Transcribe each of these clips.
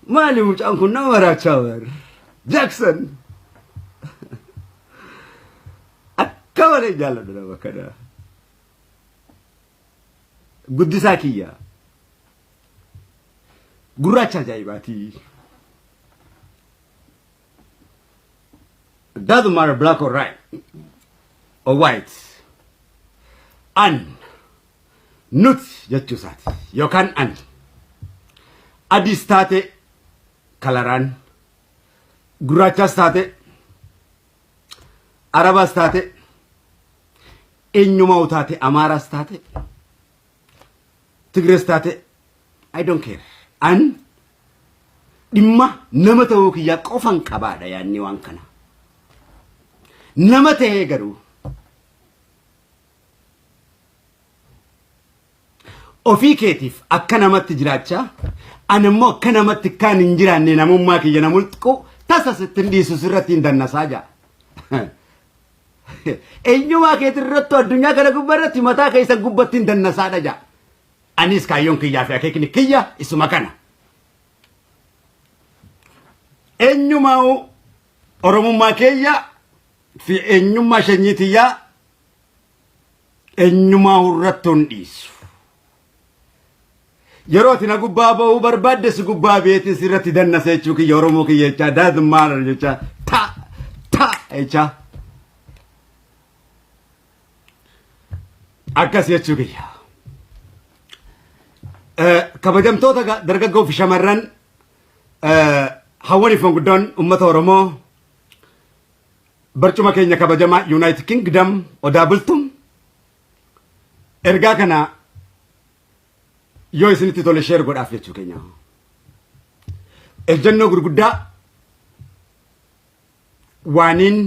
Maali mucaan kun nama maraachaa bar. Jackson. Akka malee jaalladha nama kana. Guddisaa kiyya. Gurraacha ajaa'ibaati. Doesn't matter black or right or white. An nuti jechuu isaati yookaan an adiis taate kalaraan gurraachaas taate arabaas taate eenyumaa taate amaaraas taate tigrees taate I don't care. An dhimma nama ta'uu kiyyaa qofan qabaadha yaadni waan kana. Nama ta'ee garuu ofii keetiif akka namatti jiraachaa ani immoo akka namatti kan hin jiraanne namummaa kiyya na mulqu tasa sitti hin dhiisu sirratti hin dannasaa ja'a. Eenyumaa keetii irrattu addunyaa kana gubbaa irratti mataa keessan gubbatti hin dannasaadha ja'a. Anis kaayyoon kiyyaa fi akeekni kiyya isuma kana. Eenyumaa Oromummaa keeyya fi eenyummaa shanyii tiyyaa eenyumaa irrattu hin dhiisu. Yeroo ati na gubbaa ba'uu barbaadde si gubbaa beetiin sirratti dannasa jechuu kiyya Oromoo kiyya jechaa doesn't matter jechaa ta ta jechaa akkas jechuu kiyya. Kabajamtoota dargaggoo fi shamarran hawwaniif manguddoon uummata Oromoo barcuma keenya kabajamaa United Kingdom Odaa Bultum ergaa kana yoo isinitti tole share godhaaf jechuu keenya. Ejjennoo gurguddaa waaniin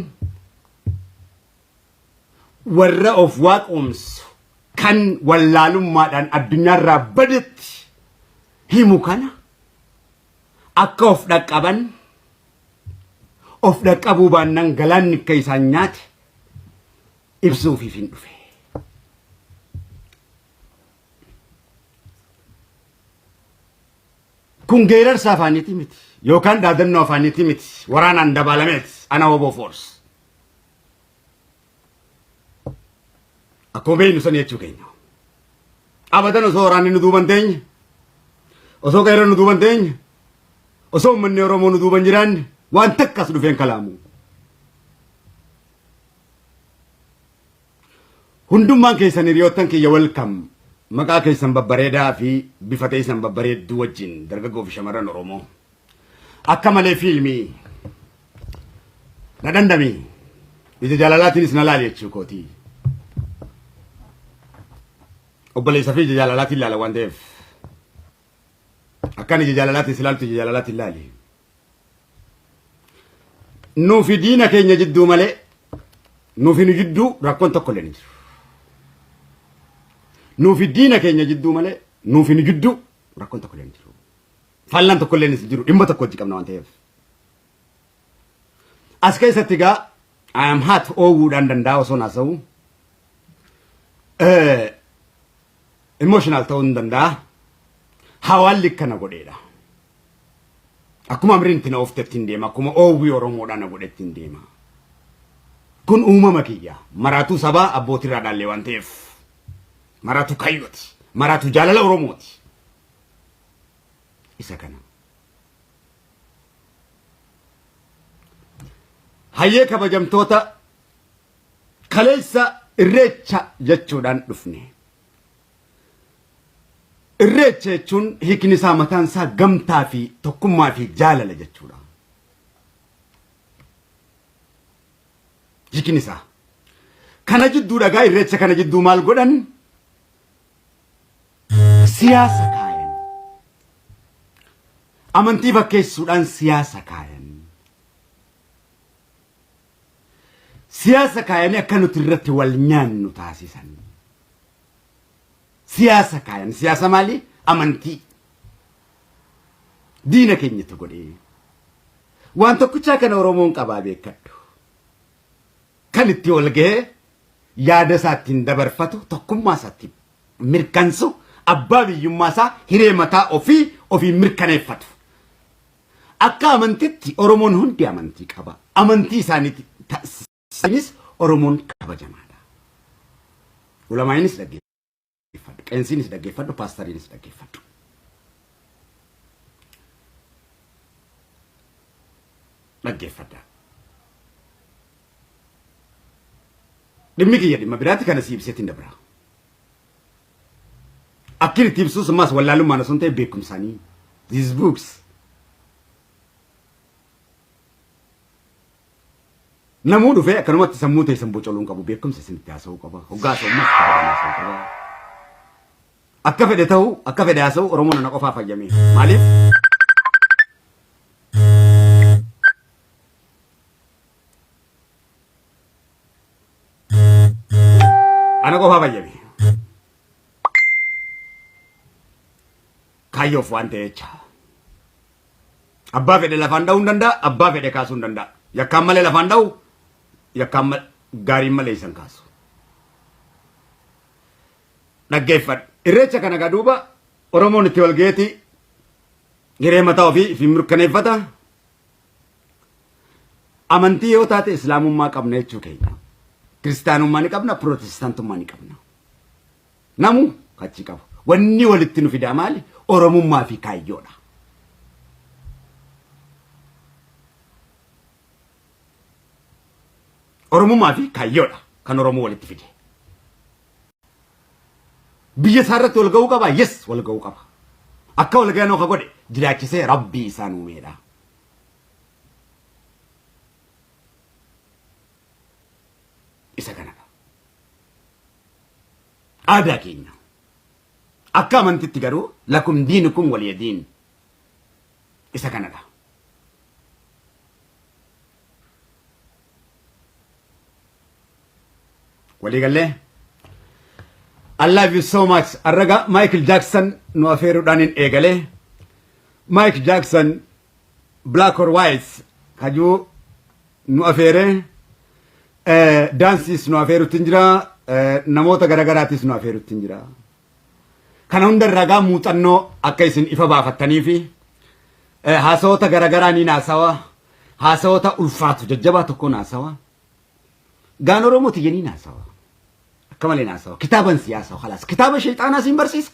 warra of waaqoomsu kan wallaalummaadhaan addunyaarraa badetti himu kana akka of dhaqqaban of dhaqqabuu baannaan galaanni akka isaan nyaate ibsuufiif hin dhufe. Kun geerarsa afaaniiti miti yookaan dhaadannoo afaaniiti miti waraanaan dabaalameeti ana woboo force. Akkuma beeknu sani jechuu keenya. Abadan osoo waraanni nu duuban teenye, osoo qeerroon nu duuban teenye, osoo uummanni Oromoo nu duuban jiraanne waan takkas dhufeen kalaamu. Hundummaan keessan hiriyoottan kiyya welcome maqaa keessan babbareedaa fi bifa teessan babbareedduu wajjin dargaggoo fi shamarran Oromoo. Akka malee fiilmii na dandami ija jaalalaatiinis na laali jechuu kooti. Obboleessa fi ija jaalalaatiin laala waan ta'eef akkan ija jaalalaatiin si laaltu ija jaalalaatiin laali. Nuufi diina keenya jidduu malee nuufi nu jidduu rakkoon tokko illee hin jiru. Nuufi diina keenya jidduu malee nuufi nu jidduu rakkoon tokko illee hin jiru. Faallaan tokko illee hin jiru dhimma tokko hojii qabna waan ta'eef. As keessatti egaa I am hot oowwuudhaan danda'a osoo haasa'u. Emotional ta'uu hin danda'a. Hawaalli akkana godheedha. Akkuma amriin itti na ooftetti hin deema. Akkuma oowwii Oromoodhaa na godhetti hin deema. Kun uumama kiyya. Maraatuu sabaa abbootirraa dhaallee waan ta'eef. Maraatuu kaayyooti. Maraatuu jaalala Oromooti. Isa kana. Hayyee kabajamtoota kaleessa irreecha jechuudhaan dhufne. Irreecha jechuun hiikni isaa mataan isaa gamtaa fi tokkummaa fi jaalala jechuudha. Hiikni isaa. Kana jidduu dhagaa irreecha kana jidduu maal godhan? Siyaasa kaayan. Amantii fakkeessuudhaan siyaasa kaayan. Siyaasa kaayanii akka nuti irratti wal nyaannu taasisan. Siyaasa kaayan. Siyaasa maali? Amantii. Diina keenyatu godhee. Waan tokkichaa kana Oromoon qabaa beekadhu. Kan itti wal gahee yaada isaa ittiin dabarfatu tokkummaa isaa ittiin mirkansu abbaa biyyummaa isaa hiree mataa ofii ofiin mirkaneeffatu. Akka amantitti Oromoon hundi amantii qaba. Amantii isaaniitti isaaniis Oromoon kabajamaadha. Ulamaa'inis dhaggeeffadhu, qeensiinis dhaggeeffadhu, paastariinis dhaggeeffadhu. Dhaggeeffadhaa. Dhimmi kiyya dhimma biraatti kana si ibseetiin dabra. Akkin itti ibsus ammas wallaalummaan osoo hin ta'e beekumsaanii. These books. Namuu dhufee akkanumatti sammuu teessan bocoluu hin qabu beekumsa isinitti haasa'uu qaba. Hoggaa haasa'u ammas kabajaan haasa'uu qaba. Akka fedhe ta'u akka fedhe haasa'u Oromoon ana qofaa fayyame. Maaliif? Ana qofaa fayyame. Kaayyoof waan ta'e jecha. Abbaa fedhe lafaan dha'uu hin danda'a, abbaa fedhe kaasuu hin danda'a. Yakkaan malee lafaan dha'u, yakkaan gaariin malee isan kaasu. Dhaggeeffadhu. Irreecha kana gaa duuba Oromoon itti wal geeti hiree mataa ofii fi mirkaneeffata. Amantii yoo taate Islaamummaa qabna jechuu keenya. Kiristaanummaa ni qabna, Pirootestaantummaa ni qabna. Namu achi qabu. Wanni walitti nu fidaa maali? Oromummaa fi kaayyoodha. Oromummaa fi kaayyoodha kan Oromoo walitti fide. Biyya isaa irratti wal ga'uu qaba? Yes, wal ga'uu qaba. Akka wal ga'an ka godhe jiraachisee Rabbii isaan uumeedha. Isa kanadha. Aadaa keenya. Akka amantitti garuu lakum diinukum waliya diin. Isa kanadha. Walii gallee? I love you so much. Arraga Michael Jackson nu afeeruudhaan hin eegalee. Mike Jackson Black or White kajuu nu afeeree daansiis nu afeerutti hin jira namoota garaagaraatis nu afeerutti hin jira. Kana hunda irraa gaa muuxannoo akka isin ifa baafattanii fi haasawoota garaagaraa ni naasawa haasawoota ulfaatu jajjabaa tokko naasawa gaan Oromoo tiyya ni naasawa akka malee naasawa kitaaban siyaasawa kalaas kitaaba sheexaanaa siin barsiisa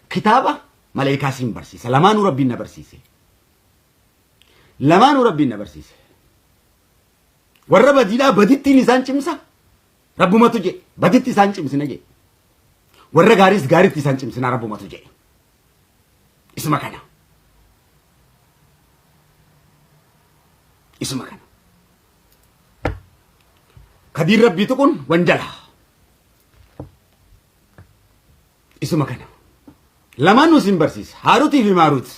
kitaaba maleekaa siin barsiisa lamaanuu rabbiin na barsiise. Lamaanuu Rabbiin na barsiise. Warra badiidhaa badittiin isaan cimsa. Rabbumatu jedhe. Baditti isaan cimsina jedhe. Warra gaariis gaaritti isaan cimsina Rabbumatu jedhe. Isuma kana. Isuma kana. Kadiin Rabbii tuqun wanjala. Isuma kana. Lamaan nu isin barsiisa. Haarutii fi Maaruut.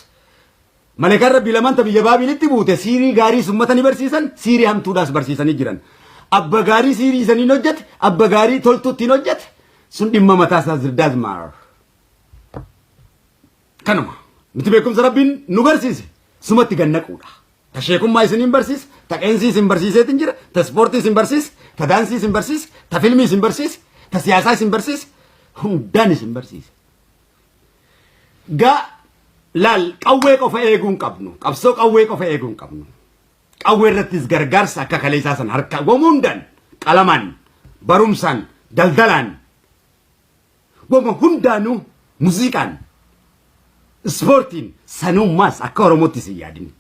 Maleekaan Rabbii lamaan ta biyya Baabilitti buute siirii gaarii ummata ni barsiisan, siirii hamtuudhaas barsiisanii jiran. Abba gaarii siirii isaniin hojjete, abba gaarii toltuutti hin hojjete, sun dhimma mataa isaa zirdaaz maar. Kanuma. Nuti beekumsa Rabbiin nu barsiise sumatti gannaquudha. Ta sheekummaa isiniin barsiise, ta qeensii isin barsiiseetiin jira, ta ispoortii isin barsiise, ta daansii isin barsiise, ta filmii isin barsiise, ta siyaasaa isin barsiise, hundaan isin barsiise. Gaa laal qawwee qofa eeguu hin qabnu, qabsoo qawwee qofa eeguu hin qabnu. Qawwee irrattis gargaarsa akka kaleessaa san harka gomuu hundaan qalamaan, barumsaan, daldalaan, goma hundaanuu muziiqaan ispoortiin sanummaas akka Oromootti isin yaadin.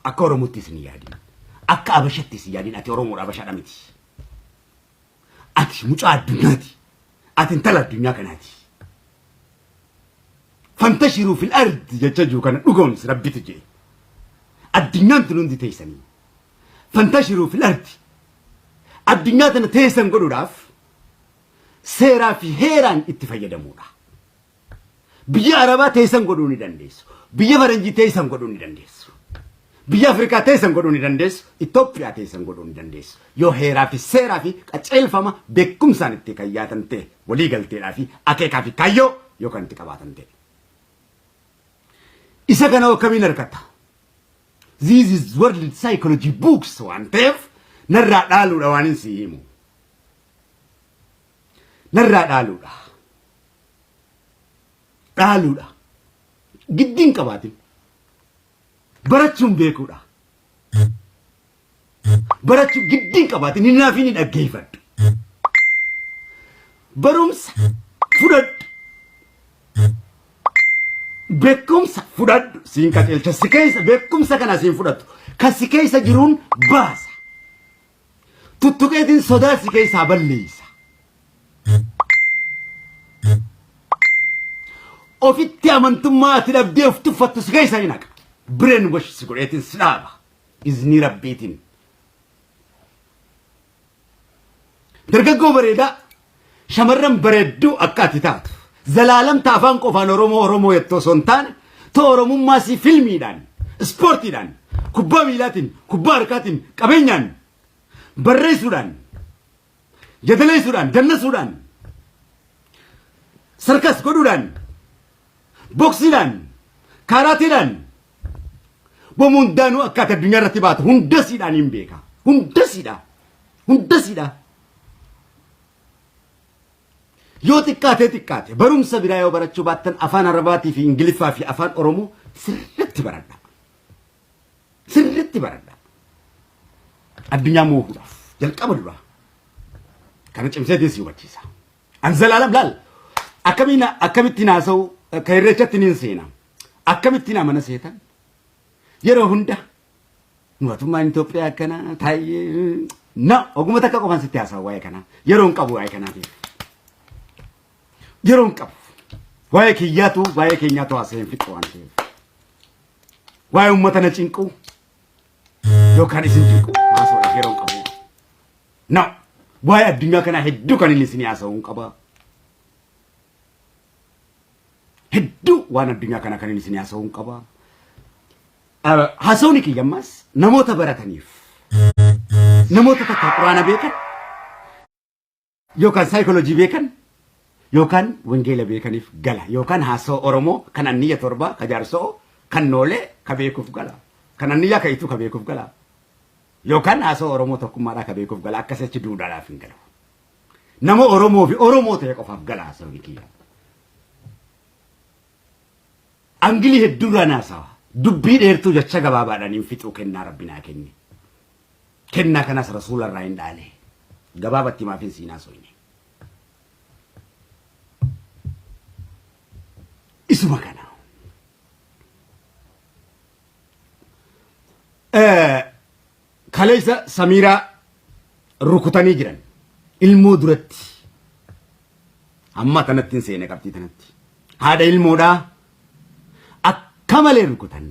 Akka Oromootti isin yaadin. Akka Abashatti isin yaadin. Ati Oromoodha Abashaadha miti. Ati mucaa addunyaati. Ati intala addunyaa kanaati. Fantashiruu fil ardi jecha jiru kana dhugoomsi rabbitu jedhe. Addunyaan tun hundi teessanii. Fantashiruu fil ardi. Addunyaa tana teessan godhuudhaaf seeraa fi heeraan itti fayyadamuudha. Biyya Arabaa teessan godhuu ni dandeessu. Biyya Faranjii teessan godhuu ni dandeessu. Biyya Afrikaa teessan godhuu ni dandeessu. Itoophiyaa teessan godhuu ni dandeessu. Yoo heeraa fi seeraa fi qajeelfama beekumsaan itti kan yaatan ta'e walii galteedhaa fi akeekaa fi kaayyoo yoo kan itti qabaatan ta'e. Isa kana akkamiin argatta? This is world psychology books waan ta'eef narraa dhaaluudha waan hin sii himu. Narraa dhaaluudha. Dhaaluudha. Giddiin qabaatin. Barachuun beekuudha. Barachuu giddiin qabaatin hin naafiin hin dhaggeeffadhu. Barumsa fudhadhu. Beekumsa fudhadhu siin qajeelcha si keessa beekumsa kana siin fudhattu kan si keessa jiruun baasa. Tuttuqeetiin sodaa si keessaa balleessa. Ofitti amantummaa ati dhabdee of tuffattu si keessa hin haqa. Bireen wash si godheetiin si dhaaba. Iznii rabbiitiin. Dargaggoo bareedaa shamarran bareedduu akka ati taatu zalaalam ta afaan qofaan Oromoo Oromoo jettu osoo hin taane ta Oromummaa si filmiidhaan ispoortiidhaan kubbaa miilaatiin kubbaa harkaatiin qabeenyaan barreessuudhaan jadaleessuudhaan dannasuudhaan sarkas godhuudhaan boksiidhaan kaaraateedhaan Bomu hundaanuu akka ati addunyaa irratti baatu hundasiidhaan hin beeka. Hundasiidha. Hundasiidha. Yoo xiqqaatee xiqqaate barumsa biraa yoo barachuu baattan afaan Arabaatii fi Ingiliffaa fi afaan Oromoo sirriitti baradha. Sirriitti baradha. Addunyaa moohuudhaaf jalqaba duraa. Kana cimseetiin si hubachiisa. An zalaalam laal akkamiin akkamittiin haasa'u ka irreechatti niin seena. Akkamittiin amana seetan? Yeroo hunda mootummaan Itoophiyaa akkana taa'ee na oguma takka qofan sitti haasa'a waa'ee kanaa. Yeroo hin qabu waa'ee kanaatiif. Yeroo hin qabu. Waa'ee kiyyaatu waa'ee keenyaatu haasa'ee hin fixu waan ta'eef. Waa'ee uummata na cinqu yookaan isin cinqu haasa'uudhaaf yeroo hin qabu. Na waa'ee addunyaa kanaa hedduu kan inni isin haasa'u hin qaba. Hedduu waan addunyaa kana kan inni isin haasa'uu hin qaba. Haasawni kiyya ammaas namoota barataniif namoota takka quraana beekan yookaan saayikooloojii beekan yookaan wangeela beekaniif gala yookaan haasawa Oromoo kan anniyya torbaa ka jaarsoo kan noolee ka beekuuf gala kan anniyyaa ka ituu ka beekuuf gala yookaan haasawa Oromoo tokkummaadhaa ka beekuuf gala akkasii achi duudhaadhaaf hin galu. Nama Oromoo fi Oromoo ta'e qofaaf gala haasawni kiyya. Angilii hedduurraa naasawa. Dubbii dheertuu jecha gabaabaadhaan hin fixuu kennaa rabbi naa kenne. Kennaa kanas rasuula irraa hin dhaale. Gabaabatti maaf hin siin haasoyne. Isuma kana. Kaleessa Samiiraa rukutanii jiran ilmoo duratti amma tanatti hin seene qabxii tanatti haadha ilmoodhaa akka malee rukutan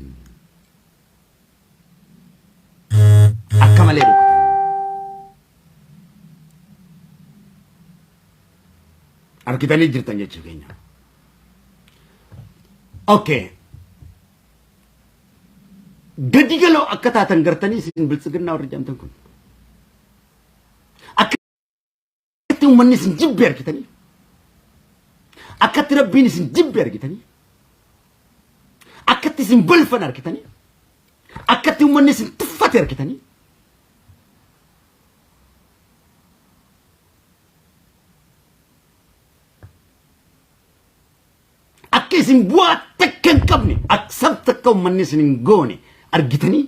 akka malee rukutan argitanii jirtan jechuu keenya. Okay. Gadi galoo akka taatan gartanii isin biltsiginnaa warri jedhamtan kun. Akkatti uummanni isin jibbe argitanii. Akkatti rabbiin isin jibbe argitanii. Akkatti isin balfan argitanii. Akkatti uummanni isin tuffate argitanii. Akka isin bu'aa takka hin qabne accept akka uummanni isin hin goone argitanii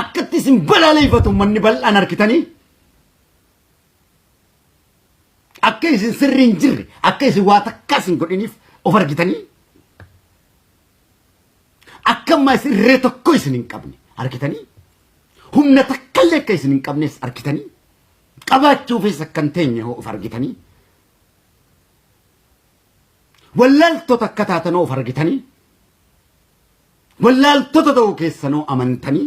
akkatti isin balaaleeffatu uummanni bal'aan argitanii akka isin sirrii hin jirre akka isin waa takkaas hin godhiniif of argitanii akka ammaa isin irree tokko isin hin qabne argitanii humna takkallee akka isin hin qabnes argitanii qabaachuufis akka hin teenye hoo of argitanii wallaaltota akka taatanoo of argitanii wallaaltota ta'uu keessanoo amantanii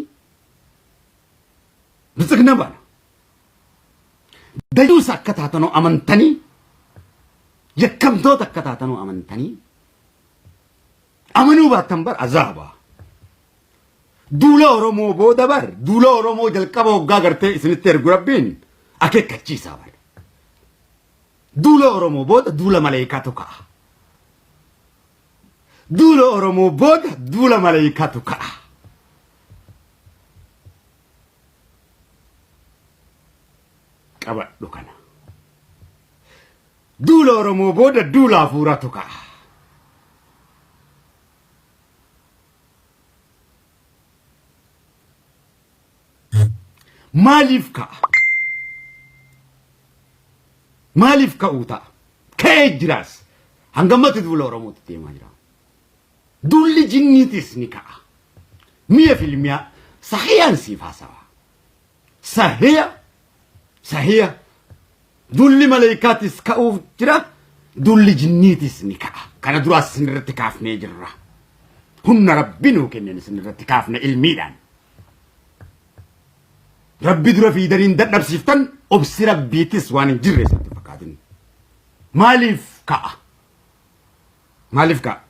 biltsiginna baana dayuusa akka taatanoo amantanii yakkamtoota akka taatanoo amantanii amanuu baattan bar azaaba. Duula Oromoo booda bar duula Oromoo jalqaba hoggaa gartee isinitti ergu rabbiin akeekkachiisaa bar. Duula Oromoo booda duula maleeykaatu ka'a. Duula Oromoo booda duula maleeykaatu ka'a. Qabadhu kana. Duula Oromoo booda duula hafuuraatu ka'a. Maaliif ka'a? Maaliif ka'uu ta'a? Ka'ee jiraas. Hangammatti duula Oromootti deemaa jira. Duulli jinniitis ni ka'a. Mi'a filmiyaa sahiyaan siif haasawa. Sahiya sahiya duulli maleekaatis ka'uuf jira. Duulli jinniitis ni ka'a. Kana duraas isin irratti kaafnee jirra. Humna Rabbi nuu kenneen isin irratti kaafne ilmiidhaan. Rabbi dura fiidanii hin dadhabsiiftan obsi Rabbiitis waan hin jirre isinitti hin fakkaatin. Maaliif ka'a? Maaliif ka'a?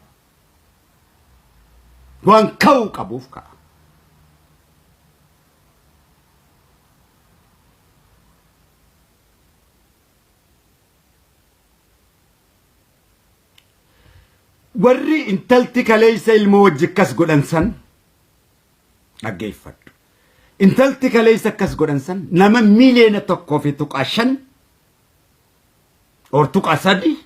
Waan ka'uu qabuuf ka'a. Warri intalti kaleessa ilmoo wajji akkas godhan san dhaggeeffadhu. Intalti kaleessa akkas godhan san nama 1.5 miliyoona or 0.3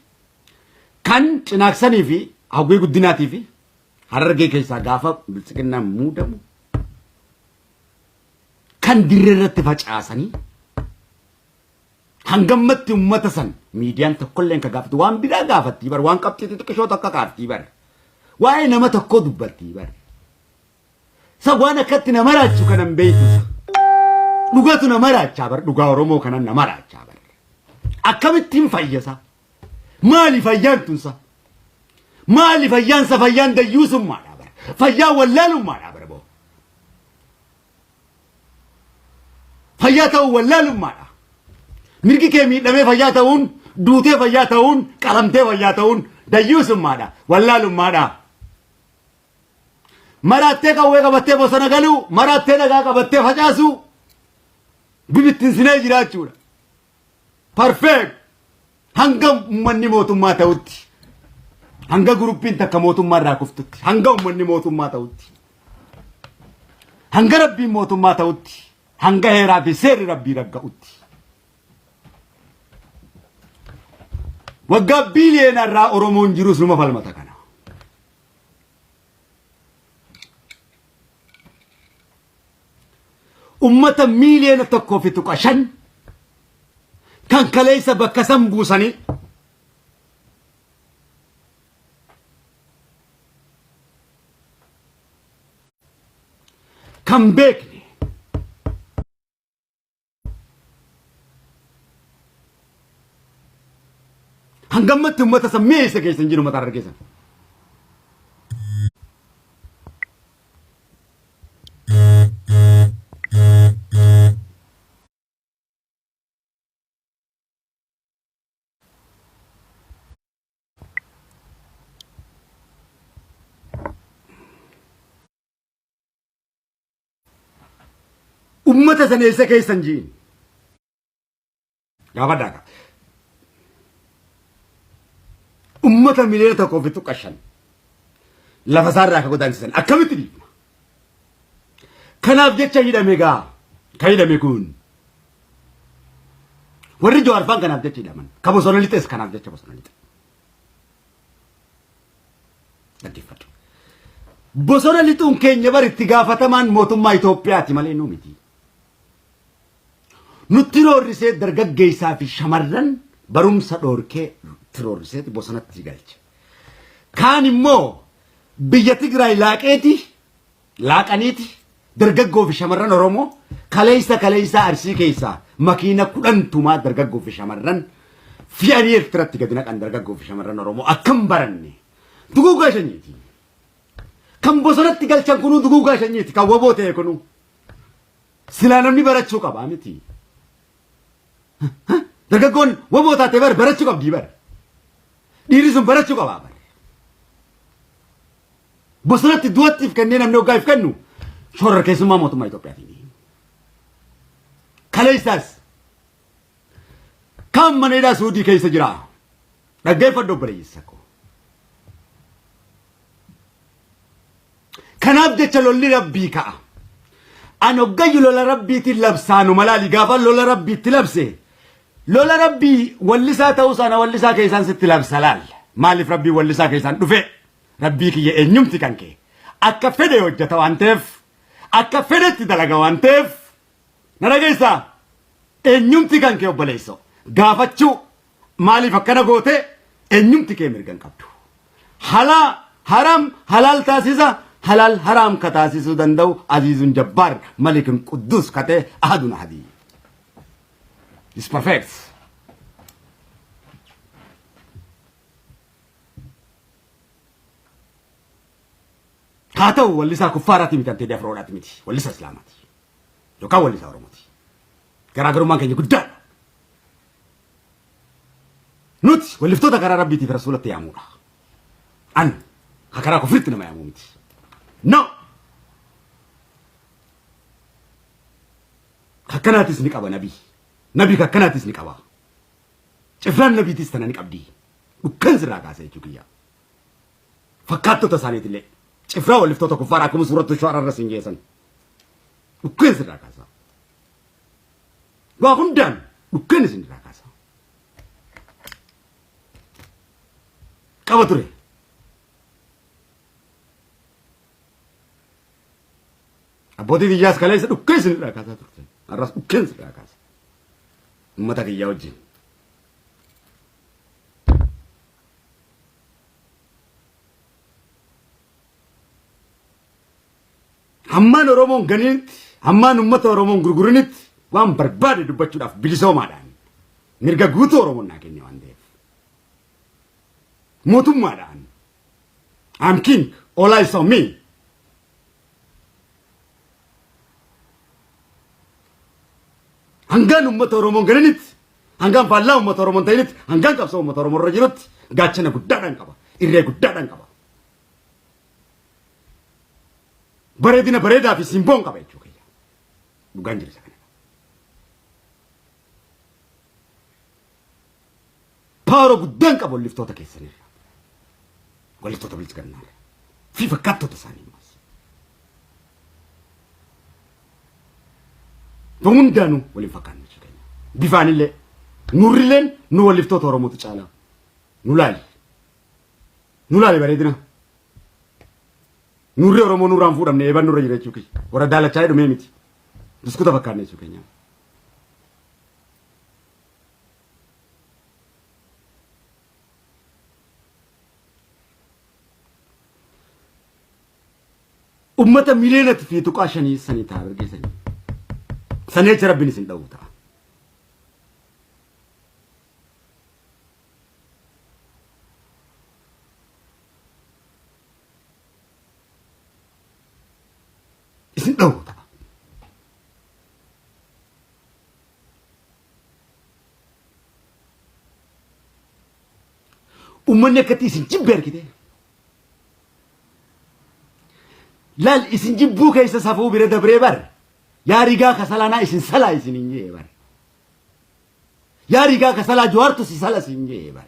kan cinaaksanii fi hawwii guddinaatii fi harargee keessaa gaafa biltsiginnaan muudamu kan dirree irratti facaasanii hangammatti ummata san miidiyaan tokkolleen ka gaafatu waan biraa gaafattii bar waan qabxii xixiqqishoo takka kaaftii bar waa'ee nama tokkoo dubbattii bar Sa waan akkatti na maraachu kanan beektu sa. Dhugatu na maraachaa bar dhugaa Oromoo kanan na maraachaa bar. Akkamittiin fayyasa? Maali fayyaan tun sa? Maali fayyaan sa fayyaan dayyuusummaadha bar. Fayyaan wallaalummaadha bar boo. Fayyaa ta'uu wallaalummaadha. Mirgi kee miidhamee fayyaa ta'uun, duutee fayyaa ta'uun, qalamtee fayyaa ta'uun dayyuusummaadha. Wallaalummaadha. Maraattee qawwee qabattee bosona galuu, maraattee dhagaa qabattee facaasuu, bibittinsinee jiraachuudha. Perfect! Hanga uummanni mootummaa ta'utti, hanga guruppiin takka mootummaa irraa kuftutti, hanga uummanni mootummaa ta'utti, hanga rabbiin mootummaa ta'utti, hanga heeraa fi seerri rabbii ragga'utti. Waggaa biiliyoona irraa Oromoon jirus numa falmata kana. Ummata 1.5 miliyoona kan kaleessa bakka san buusanii kan beekne Hangammatti uummata san mi'a isa keessa hin jiru mataa irra keessan. Ummata sana eessa keessan jiin? Gaafadhaa kaa. Ummata 1.5 miliyoona lafa isaarraa akka godaansisan akkamitti dhiifna? Kanaaf jecha hidhame gaa ka hidhame kun. Warri Jawaar faan kanaaf jecha hidhaman. Ka bosona lixes kanaaf jecha bosona lixe. Dhaggeeffadhu. Bosona lixuun keenya bar itti gaafatamaan mootummaa Itoophiyaati malee nu miti. Nutti roorrisee dargaggeessaa fi shamarran barumsa dhoorkee itti roorriseeti bosonatti galche. Kaan immoo biyya Tigraay laaqeeti laaqaniiti dargaggoo fi shamarran Oromoo kaleessa kaleessaa Arsii keessaa makiina 10 tumaa dargaggoo fi shamarran fe'anii Eertiratti gadi naqan dargaggoo fi shamarran Oromoo akkam baranne duguugaa shanyiiti. Kan bosonatti galchan kunuu duguugaa shanyiiti kan waboo ta'e kunuu. Silaa namni barachuu qaba miti. Dargaggoon waboo taate bar barachuu qabdii bar. Dhiirri sun barachuu qaba bar. Bosonatti du'atti if kennee namni hoggaa if kennu shororkeessummaa mootummaa Itoophiyaatiin. Kaleessaas kan mana hidhaa Suudii keessa jira. Dhaggeeffadhu obboleessa koo. Kanaaf jecha lolli rabbii ka'a. An hoggayyuu lola rabbiitiin labsaanu malaali gaafa lola rabbiitti labse lola rabbii wallisaa ta'uu sana wallisaa keessaan sitti labsa laal. Maaliif rabbii wallisaa keessaan dhufe? Rabbii kiyya eenyumti kan kee akka fedhe hojjeta waan ta'eef akka fedhetti dalaga waan ta'eef Na dhageessaa? Eenyumti kan kee obboleessoo gaafachuu maaliif akkana goote eenyumti kee mirga hin qabdu. Halaa haram halaal taasisa halaal haraam ka taasisuu danda'u aziizun jabbaar malikun quddus ka ta'e ahadun ahadii. Is perfect. Haa ta'u wallisaa kuffaaraati miti antee dafroodhaati miti wallisaa islaamaati yookaan wallisaa oromooti. Garaagarummaan keenya guddaadha. Nuti walliftoota karaa rabbiitiif rasuulatti yaamuudha. An ka karaa kufritti nama yaamuu miti. No! Kakkanaatis ni qaba nabii. Nabii kakkanaatis ni qaba. Cifraan nabiitis tana ni qabdi. Dhukkan sirraa kaasa jechuu kiyya. Fakkaattota isaaniitillee. Cifraa walliftoota kuffaaraa akkuma suurattu shu'araa irra siin geessan. Dhukkeen sirraa kaasa. Waa hundaan dhukkeen isin irraa kaasa. Qaba ture. Abbootii biyyaas kaleessa dhukkee isin irraa kaasaa turte. Har'as dhukkeen isin irraa kaasa. Uummata kiyyaa wajjin. Hammaan Oromoon ganiinitti, hammaan uummata Oromoon gurgurinitti waan barbaade dubbachuudhaaf bilisoomaadhaan mirga guutuu Oromoon naa kenne waan ta'eef. Mootummaadhaan I'm king, all eyes on me. Hangaan uummata Oromoon ganinitti, hangaan faallaa uummata Oromoon ta'initti, hangaan qabsoo uummata Oromoo irra jirutti gaachana guddaadhaan qaba, irree guddaadhaan qaba. Bareedina bareedaa fi simboon qaba jechuu kiyya. Dhugaan jiru isa kana. Paara guddaan qaba walliftoota keessanirra. Walliftoota bilchigannaarra. Fi fakkaattota isaanii ammas. Hundaanuu waliin fakkaannu jechuu keenya. Bifaanillee nurrilleen nu walliftoota Oromootu caalaa. Nu laali. Nu laali bareedina. Nurri Oromoo nurraan fuudhamne eeban nurra jira jechuu kiyya. Warra daalachaa dhumee miti. Biskuta fakkaanne jechuu keenya. Ummata miliyoonatti fi tuqaa shanii sanii ta'a argeessanii. Sanii achi rabbiin isin dha'u ta'a. Isin dha'u ta'a. Uummanni akkatti isin jibbe argite. Laal isin jibbuu keessa safuu bira dabree bar. Yaa rigaa kasalaanaa isin salaa isin hin jee bar. Yaa rigaa kasalaa jawaartu si sala sin jee bar.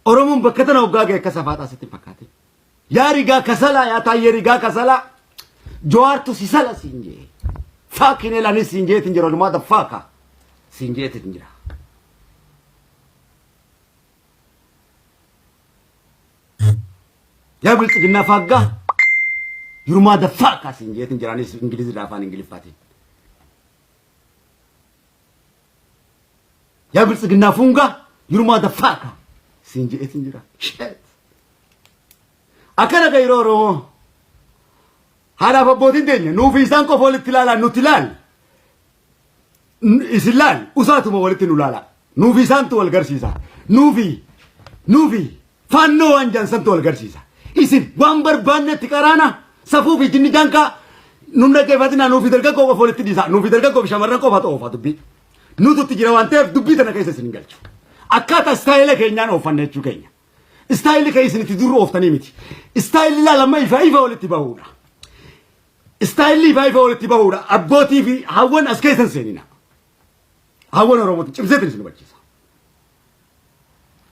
Oromoon bakka tana hoggaa ga'e akka safaaxaa sitti hin fakkaatin. Yaa rigaa kasalaa yaa taayyee rigaa kasalaa jawaartu si sala siin jee. Fucking hell anis siin jeetin jira walumaa the fuck siin jeetin jira. Yaa bilxiginnaa faaggaa yurumaa the fuck siin jeetin jira anis ingilizii afaan ingiliffaatiin. Yaa biltsiginnaa fuungaa yurumaa the fuck siin jeetin jira. Shit. Akkana kan yeroo Oromoo haadhaaf abbootiin teenya nuufi isaan qofa walitti ilaalaa nuti laal isin laal usaatuma walitti nu laala nuufi isaantu wal garsiisa nuufi nuufi faannoo waan jaansantu wal garsiisa isin waan barbaannetti qaraana safuu fi jinni jaankaa nun dhaggeeffatinaa nuufi dargaggoo qofa walitti dhiisa nuufi dargaggoo fi shamarran qofa oofa dubbii nutu itti jira waan ta'eef dubbii tana keessa isin hin galchu akkaataa istaayila keenyaan oofanne jechuu keenya. Istaayilli kan isin itti dur ooftanii miti. Istaayilli laalama ifa ifa walitti bahuudha. Istaayilli ifa ifa walitti bahuudha. Abbootii fi hawwan as keessa hin seenina. Hawwan Oromootiin cimseetiin isin hubachiisa.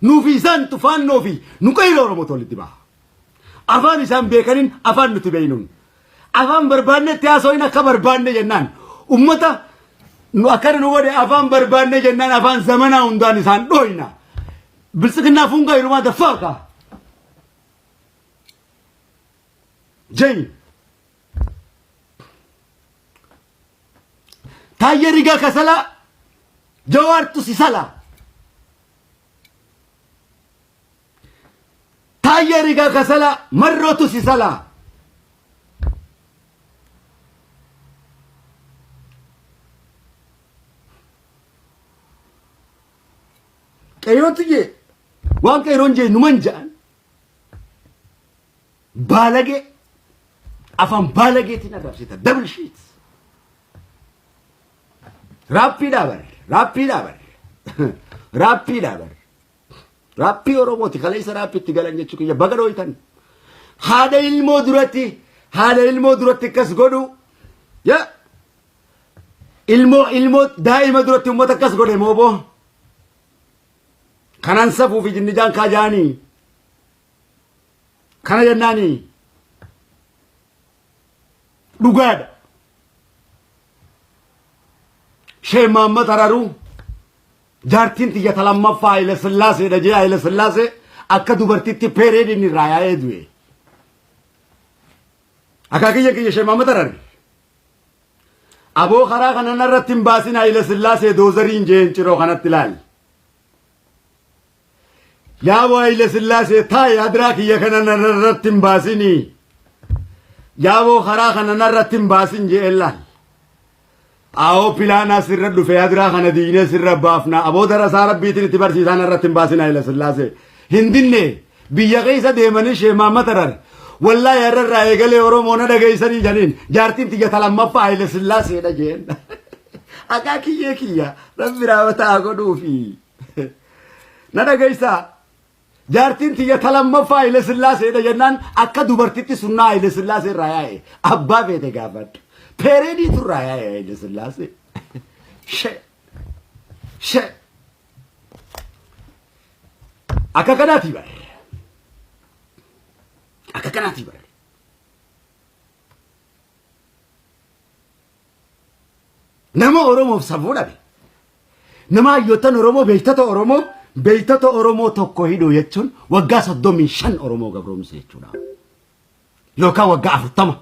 Nuufi isaan tufaannoo fi nu qeyroo Oromootu walitti baha. Afaan isaan beekaniin afaan nuti beeynuun. Afaan barbaanne itti haasawin akka barbaanne jennaan. Ummata nu akkana nu godhe afaan barbaanne jennaan afaan zamanaa hundaan isaan dhooyna. Biltsiginnaa fuungaa hirumaa daffaaka. Jay. Taayyee Rigaa Kasalaa Jawaartu si salaa. Taayyee Rigaa Kasalaa Marrootu si salaa. Qeerootu jee waan qeeroon jee numan ja'an baalagee afaan baalageetiin arrabsita double shit. Raappiidhaa bar raappiidhaa bar raappiidhaa bar raappii Oromooti kaleessa raappiitti galan jechuu kiyya baga dhooytan. Haadha ilmoo duratti haadha ilmoo duratti akkas godhu yaa ilmoo ilmoo daa'ima duratti uummata akkas godhe mooboo kanan safuu fi jinnijaan kaa jaanii kana jennaanii dhugaadha. Sheek Mahammad Hararuu jaartiin tiyya ta lammaffaa Haayila Sillaaseedha jee Haayila Sillaasee akka dubartitti peereediin irraa yaa'ee du'e. Akaakiyya kiyya Sheek Mahammad Harari. Aboo karaa kana narratti hin baasin Haayila Sillaasee doozariin jeen ciroo kanatti ilaali. Yaa aboo Haayila Sillaasee taa'i adiraa kiyya kana narratti hin baasinii. Yaaboo karaa kana narratti hin baasin je'een laal. Aawoo pilaanaa sirra dhufe adiraa kana diinee sirra baafna. Aboo darasaa rabbiitiin itti barsiisaa narratti hin baasin Haayila Sillaasee. Hin dinne biyya keessa deemanii sheemaa matarar. Wallaahi har'a irraa eegalee Oromoo na dhageessanii janiin jaartiin tiyya ta lammaffaa Haayila Sillaaseedha jeen. Akaa kiyyee kiyya rabbi raawwataa godhuufi. Na dhageessaa. Jaartiin tiyya ta lammaffaa Haayile Sillaaseedha jennaan akka dubartitti sunnaa Haayile Sillaasee irraa yaa'e abbaa feete gaafadhu. Peereediitu irraa yaa'e Haayile Sillaasee. Shee. Shee. Akka kanaati bare. Akka kanaati bare. Nama Oromoof safuu dhabe. Nama hayyoottan Oromoo beektota Oromoo beektota Oromoo tokko hidhuu jechuun waggaa 35 Oromoo gabroomsu jechuudha. Yookaan waggaa 40.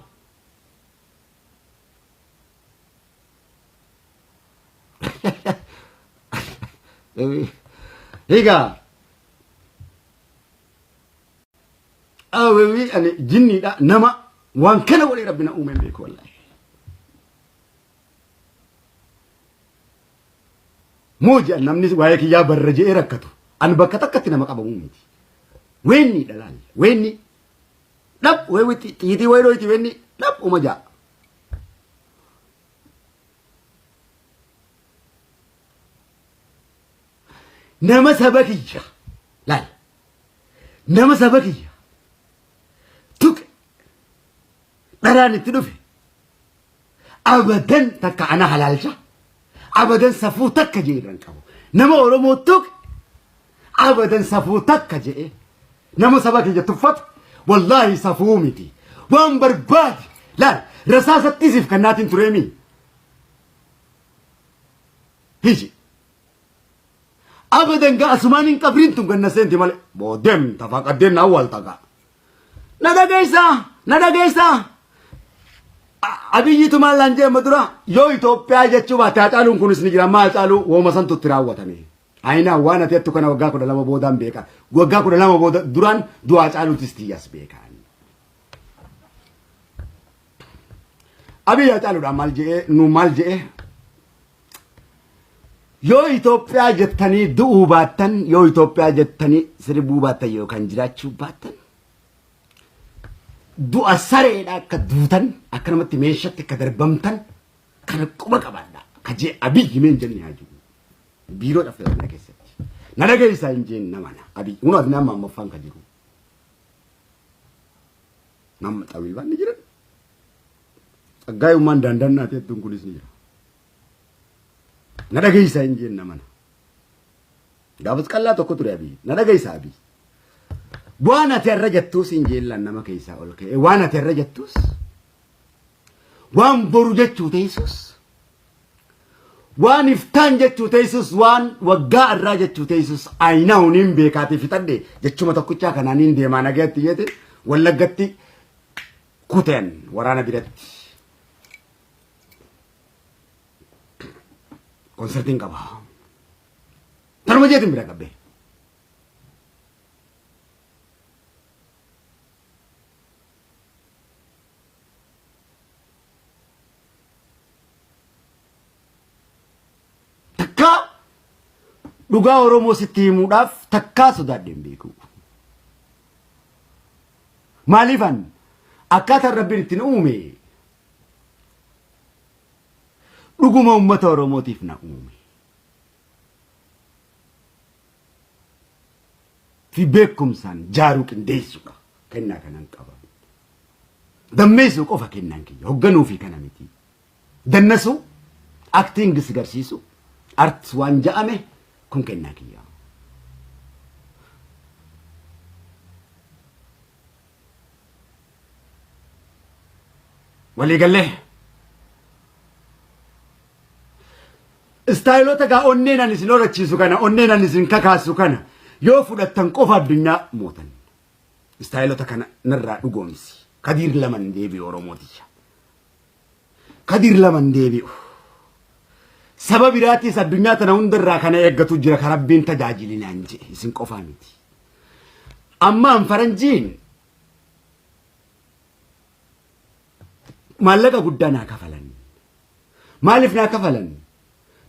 Egaa Awwi ani jinniidha nama waan kana godhee rabbi na uume hin beeku wallaahi. Moo jedhan namni waa'ee kiyyaa barra je'ee rakkatu. Ani bakka takkatti nama qabamuu miti. Weenni dha laal. Weenni. Dhab weewwi xiitii wayii dhoyti weenni dhab uma ja'a. Nama saba kiyya laal. Nama saba kiyya tuqe dharaan itti dhufe abadan takka ana halaalcha abadan safuu takka jee irra hin qabu. Nama Oromoo tuqe abadan safuu takka jedhee nama saba kiyya tuffatu wallaahi safuu miti. Waan barbaade laal rasaasatti siif kannaatiin tureemii. Hiji. Abadan gaa asumaan hin qabriin tun ganna seenti malee. Booddeen tafaqaddeen na awwaalta gaa. Na dhageessaa na dhageessaa. Abiyyiitu maal naan jee amma dura yoo Itoophiyaa jechuu baatte Hacaaluun kunis ni jira amma Hacaaluu wooma santu itti raawwatame. Ayinaa waan ati jettu kana waggaa 12 boodaan beeka. Waggaa 12 booda duraan du'a Hacaaluutis tiyyaas beekaan. Abiyyi Hacaaluudhaan maal je'ee nu maal je'ee yoo Itoophiyaa jettanii du'uu baattan yoo Itoophiyaa jettanii sirbuu baattan yookaan jiraachuu baattan du'a sareedha akka duutan akka namatti meeshatti akka darbamtan kana quba qabaadha ka jee Abiyyi meen jenne haa jiru biiroo dhafe Oromiyaa keessatti na dhageessaa hin jeen namana Abiyyi hunoo ati nama ammaffaan ka jiru nama xawiibaan ni jiran Tsaggaayummaan daandannaa teettuun kunis ni jira. Na dhageessaa hin jeen namana. Gaafas qallaa tokko ture Abiy. Na dhageessaa Abiy. Waan ati irra jettuus hin jeellaan nama keessaa ol ka'e. Waan ati irra jettuus waan boru jechuu teessus waan iftaan jechuu teessus waan waggaa irraa jechuu teessus ayinaa huniin beekaati fixadhe jechuma tokkichaa kanaan hin deemaa nagayatti jeete wallaggatti kuteen waraana biratti. Konsertiin qaba. Tanuma jeetiin bira qabbee. Takkaa dhugaa Oromoo sitti himuudhaaf takkaa sodaadhe hin beeku. Maaliifan akkaataan Rabbiin ittiin uume dhuguma uummata Oromootiif na uume. Fi beekumsaan jaaruu qindeessuudha kennaa kanan qaba. Dammeessuu qofa kennaan kiyya hogganuu fi kana miti. Dannasuu acting si garsiisu art waan ja'ame kun kennaa kiyya. Walii gallee. Istaayilota gaa onneen ani isin horachiisu kana onneen ani isin kakaasu kana yoo fudhattan qofa addunyaa mootan. Istaayilota kana narraa dhugoomsi. Kadiir laman deebi'u Oromootiyya. Kadiir laman deebi'u. Saba biraatiis addunyaa tana hundarraa kana eeggatu jira ka Rabbiin tajaajilinaan jedhe isin qofaa miti. Amma an faranjiin maallaqa guddaa naa kafalan. Maaliif naa kafalan?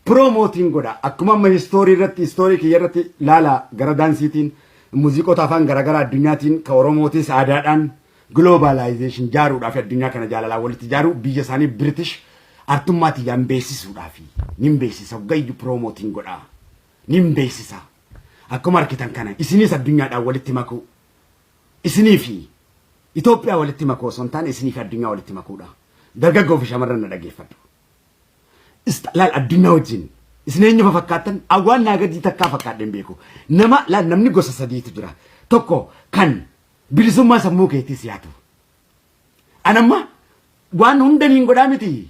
Promote-iin godha. Akkuma amma story irratti story kiyya irratti laala gara daansiitiin muuziqoota afaan garaagaraa addunyaatiin ka Oromootis aadaadhaan globalization jaaruudhaaf addunyaa kana jaalalaan walitti jaaruu biyya isaanii British artummaa tiyyaan beeksisuudhaaf nin beeksisa hoggayyuu promote-iin godha. Nin beeksisa. Akkuma argitan kana isinis addunyaadhaan walitti makuu. Isinii fi Itoophiyaa walitti makuu osoo hin taane isinii fi addunyaa walitti makuudha. Dargaggoo fi shamarran na dhageeffadhu. Laal addunyaa wajjin isin eenyu fa fakkaattan awwaan naa gadii takkaa fakkaadhe hin beeku. Nama laal namni gosa sadiitu jira. Tokko kan bilisummaa sammuu keetii siyaatu. Anamma waan hunda niin godhaa miti.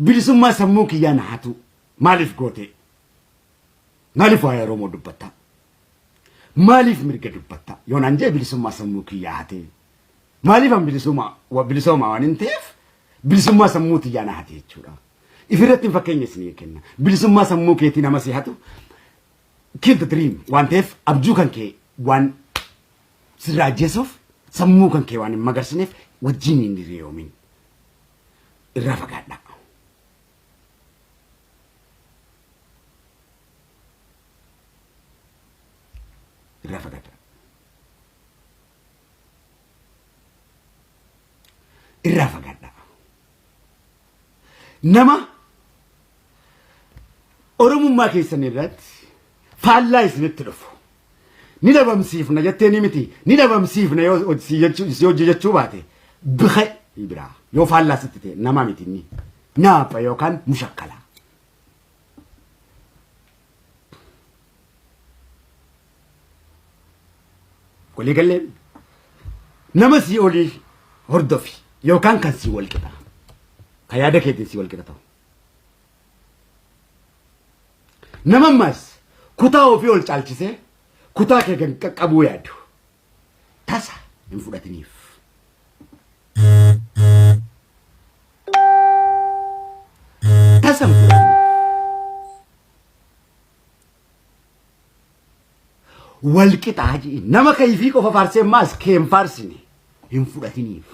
Bilisummaa sammuu kiyyaa na hatu. Maaliif goote? Maaliif waa'ee Oromoo dubbatta? Maaliif mirga dubbatta? Yoo naan jee bilisummaa sammuu kiyyaa hatee. Maaliif an bilisoomaa waan hin ta'eef bilisummaa sammuu tiyyaa na hate jechuudha. Ifirratti hin fakkeenya isinii kenna. Bilisummaa sammuu keetii nama si hatu kill the dream waan ta'eef abjuu kan kee waan sirraa ajjeesuuf sammuu kan kee waan hin magarsineef wajjin hin hiriyoomin. Irraa fagaadhaa. Irraa fagaadhaa. Irraa fagaadhaa. Nama Oromummaa keessan irratti faallaa isinitti dhufu. Ni dhabamsiifna jettee ni miti. Ni dhabamsiifna yoo si hojii jechuu baate biqe biraa yoo faallaa sitti ta'e nama miti inni. Nyaapha yookaan mushakkala. Walii gallee nama sii olii hordofi yookaan kan sii wal qixa. Kan yaada keetiin sii wal qixa ta'u. Nama ammaas kutaa ofii ol caalchisee kutaa kee kan qaqqabuu yaadu tasa hin fudhatiniif. Tasa hin fudhatiniif. Wal qixaa ji'i nama kayfii qofa faarsee maas kee hin faarsine hin fudhatiniif.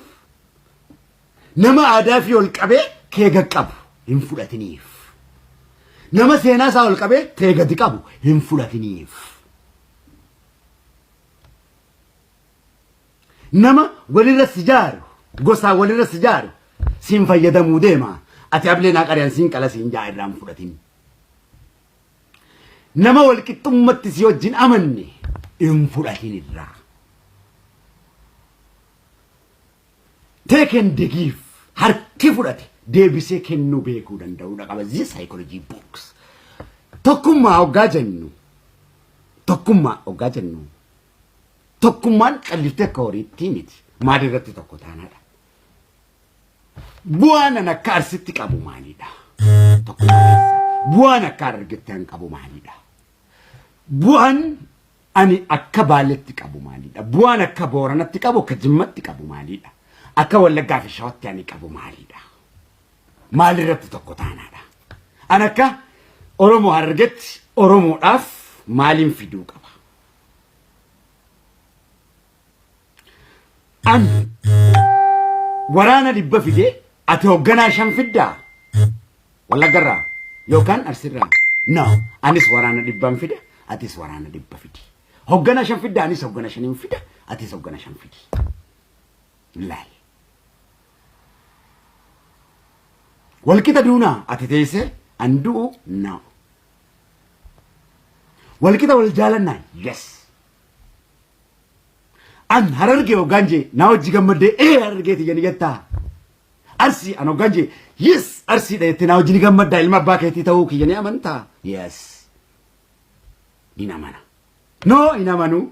Nama aadaa fi ol qabee kee gad qabu hin fudhatiniif. Nama seenaa isaa ol qabee tee gadi qabu hin fudhatiniif. Nama walirra si jaaru gosaan walirra si jaaru siin fayyadamuu deema. Ati ablee naa qariyaan siin qala siin jaa irraa hin fudhatin. Nama wal qixxummatti si wajjin amanne hin fudhatin irraa. Take and give harki fudhate deebisee kennuu beekuu danda'uudha qaba. This psychology books. Tokkummaa hoggaa jennu tokkummaa hoggaa jennu tokkummaan calliftee akka horiitti miti. Maal irratti tokko taanaadha. Bu'aan an akka Arsitti qabu maalidha? Tokkummaa keessa. Bu'aan akka Harargetti an qabu maalidha? Bu'aan ani akka Baaletti qabu maalidha? Bu'aan akka Booranatti qabu, akka Jimmatti qabu maalidha? Akka Wallaggaa fi Shawatti ani qabu maalidha? Maalirratti tokko taanaadha? An akka Oromoo Harargetti Oromoodhaaf maaliin fiduu qaba? An waraana 100 fidee ati hoogganaa 5 fiddaa? Wallaggarraa yookaan Arsirraa? No, anis waraana 100n fida, atis waraana 100 fidi. Hoogganaa 5 fiddaa, anis hoggana 5n fida, atis hoggana 5 fidi. Laal. Walqixa duunaa ati teessee an du'u no. Walqixa wal jaalannaa yes. An Harargee hoggaan jee naa hojii gammaddee ee Harargeeti jedhi jettaa. Arsii an hoggaan jee yes Arsiidha jettee naa hojii ni gammaddaa ilma abbaa keetii ta'uu kiyya ni amantaa yes. Ni amana. No hin amanuu.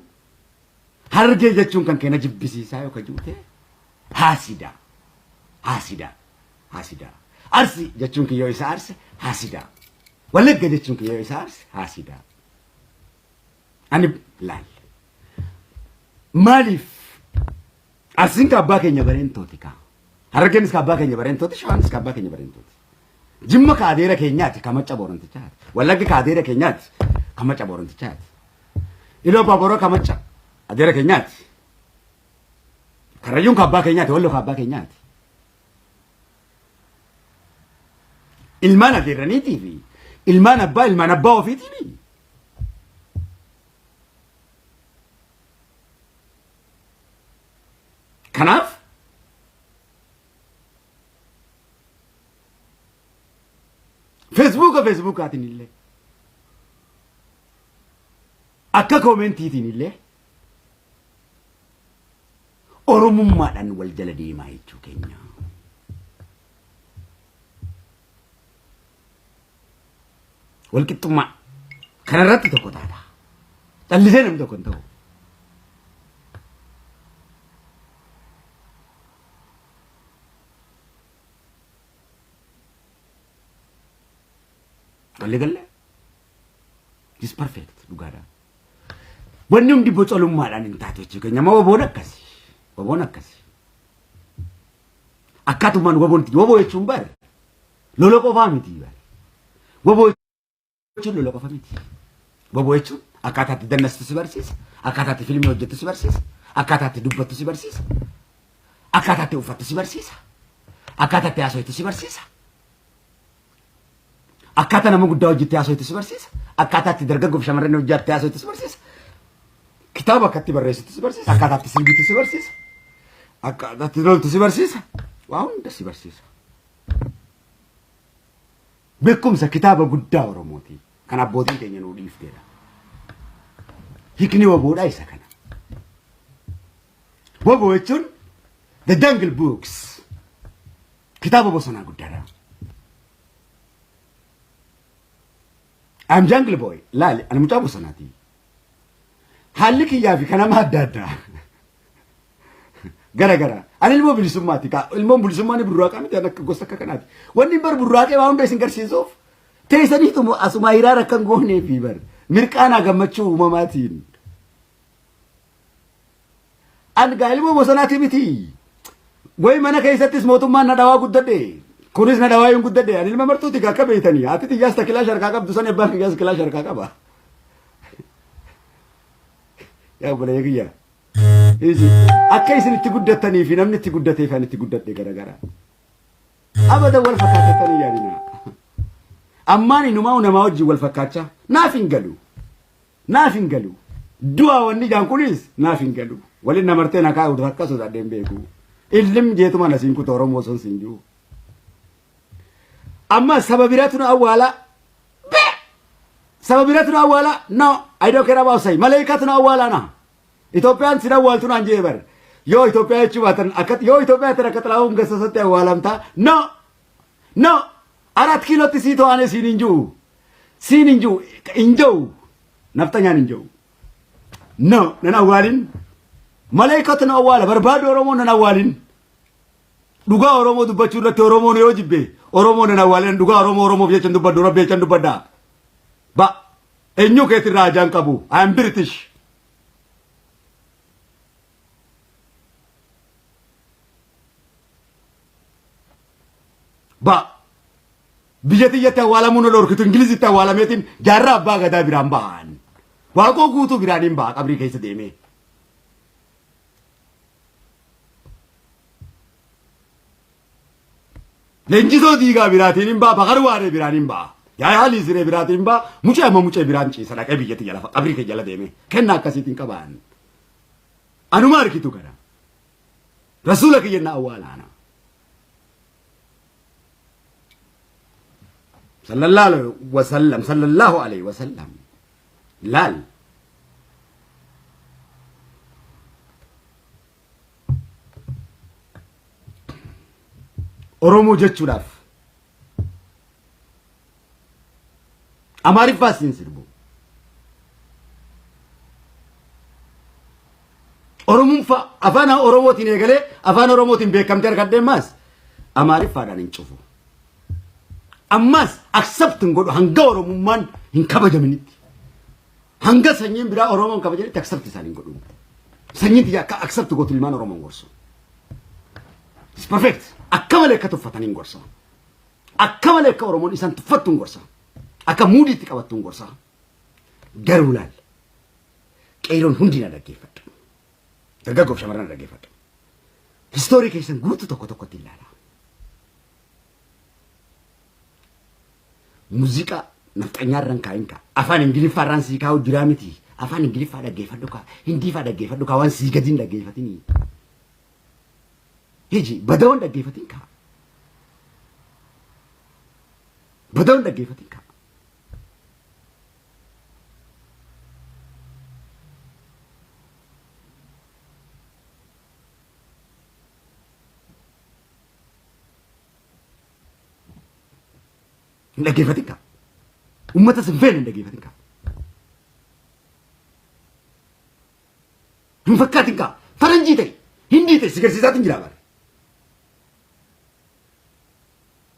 Harargee jechuun kan keenya jibbisiisaa yoo ka jiru ta'e haasidaa. Haasidaa. Haasidaa. Arsii jechuun kiyyoo isa arse haasidaa. Wallagga jechuun kiyyoo isa arse haasidaa. Ani laal. Maaliif Arsiin ka abbaa keenya bareentooti kaa. Harargeenis ka abbaa keenya bareentooti, Shawaanis ka abbaa keenya bareentooti. Jimma ka adeera keenyaati ka macca boorantichaati. Wallaggi ka adeera keenyaati ka macca boorantichaati. Iloo abbaa booroo ka macca adeera keenyaati. Karrayyuun ka abbaa keenyaati, Walloo ka abbaa keenyaati. Ilmaan adeerraniitii fi ilmaan abbaa ilmaan abbaa ofiitiini. Kanaaf feesbuuka feesbuukaatiin illee akka koomentiitiin illee Oromummaadhaan wal jala deemaa jechuu keenya. Walqixxummaa kanarratti tokko taata. Callisee namni tokko hin ta'u. Walli galle? Is perfect dhugaadha. Wanni hundi bocolummaadhaan hin taatu jechuu keenya. Amma waboon akkasi. Waboon akkasi. Akkaatumaan waboon itti waboo jechuun bar lola qofaa miti bar. Waboo jechuun lola qofa miti. Waboo jechuun akkaataa itti dannastu si barsiisa. Akkaataa itti fiilmii hojjettu si barsiisa. Akkaataa itti dubbattu si barsiisa. Akkaataa itti uffattu si barsiisa. Akkaataa itti haasoftu si barsiisa. Akkaataa nama guddaa hojjettee haasoftu si barsiisa. Akkaataa itti dargaggoof shamarran hojjettee haasoftu si barsiisa. Kitaaba akka itti barreessitu si barsiisa. Akkaataa itti sirbitu si barsiisa. Akkaataa itti loltu si barsiisa. Waa hunda si barsiisa. Beekumsa kitaaba guddaa Oromooti. Kan abbootiin keenya nuu dhiifteedha. Hiikni waboodhaa isa kana. Waboo jechuun the jungle books. Kitaaba bosonaa guddaadha. I'm jungle boy. Laali, ani mucaa bosonaati. Haalli kiyyaa fi kan nama adda addaa. Gara gara. Ani ilmoo bilisummaati. Kaa ilmoon bilisummaa ni burraaqaa miti ani akka gosa akka kanaati. Wanni bar burraaqee waa hunda isin garsiisuuf teessaniitu asuma hiraara akka hin goonee fi bar mirqaanaa gammachuu uumamaatiin. An gaa ilmoo bosonaati miti. Wayi mana keessattis mootummaan na dhawaa guddadhe. Kunis na dhawaa hin guddadhe. Ani ilma martuuti gaa akka beektanii. Haati xiyyaas ta kilaash harkaa qabdu sani abbaan kiyyaas kilaash harkaa qaba. Yaa obboleeyya kiyya. Isi akka isin itti guddattanii fi namni itti guddatee fi ani itti guddadhe garagara. Abadan wal fakkaatattanii yaadina. Ammaan inumaa namaa wajjin wal fakkaachaa naaf hin galu. Naaf hin galu. Du'a wanni jaan kunis naaf hin galu. Waliin namartee na kaa'u akka sodaadhee hin beeku. Illim jeetuma na siin kuta Oromoo osoo siin jiru. Amma saba biraatu na awwaalaa. Be! Saba biraatu na awwaalaa. No, I don't care about say. Maleekaatu na awwaalaa na. Itoophiyaan sin awwaaltu naan jee bar. Yoo Itoophiyaa jechuu baatan akka yoo Itoophiyaa tan akka Xilaahuun Gassasatti awwaalamtaa. No! No! Arat kiilootti sii to'ane siin hin jiru. Siin hin jiru. Hin jiru. Nafxanyaan hin jiru. No, nan awwaalin. Maleekatu na awwaala. Barbaadu Oromoo nan awwaalin. Dhugaa Oromoo dubbachuu irratti Oromoon yoo jibbe Oromoo nan awwaalin. Dhugaa Oromoo Oromoof jecha dubbadhu Rabbi jecha dubbadha. Ba eenyu keetirraa ajaan qabu. I am British. Ba. Biyya tiyyatti awwaalamuu na dhorkitu Ingilizitti awwaalameetiin jaarraa abbaa gadaa biraan bahan. Waaqoo guutuu biraan hin baha qabrii keessa deemee. Leenjisoo diigaa biraatiin hin ba'a, Bakar Waaree biraan hin ba'a. Yaayaa Liisiree biraatiin hin ba'a, mucee amma mucee biraan ciisa dhaqee biyya tiyya lafa qabrii kee jala deemee. Kennaa akkasiitiin qabaan. Anuma argitu kana. Rasuula kiyya na awwaalaana. Sallallahu alaihi wasallam, sallallahu alaihi wasallam. Laal. Oromoo jechuudhaaf Amaariffaas hin sirbu. Oromummaa afaan Oromootiin eegalee afaan Oromootiin beekamtee argadhee maas Amaariffaadhaan hin cufu. Ammas accept hin godhu hanga Oromummaan hin kabajaminitti. Hanga sanyiin biraa Oromoon kabajanitti accept isaan hin godhu. Sanyiin tiyya akka accept gootu ilmaan Oromoon gorsu. It's perfect. Akka malee akka tuffatan hin gorsa. Akka malee akka Oromoon isaan tuffattu hin gorsa. Akka muudiitti qabattu hin gorsa. Garuu laal. Qeeroon hundi na dhaggeeffadhu. Dargaggoof shamarran na dhaggeeffadhu. Histoorii keessan guutuu tokko tokkotti ilaala. Muuziqaa nafxanyaa irraan kaa'in kaa. Afaan Ingiliffaa irraan sii kaa'u jiraa miti. Afaan Ingiliffaa dhaggeeffadhu kaa. Hindiifaa dhaggeeffadhu kaa. Waan sii gadiin dhaggeeffatinii. Hiji badawoon dhaggeeffatin kaa. Badawoon dhaggeeffatin kaa. Hin dhaggeeffatin kaa. Uummata sin feene hin dhaggeeffatin kaa. Hin fakkaatin kaa. Faranjii ta'e, hindii ta'e si garsiisaatiin jira bara.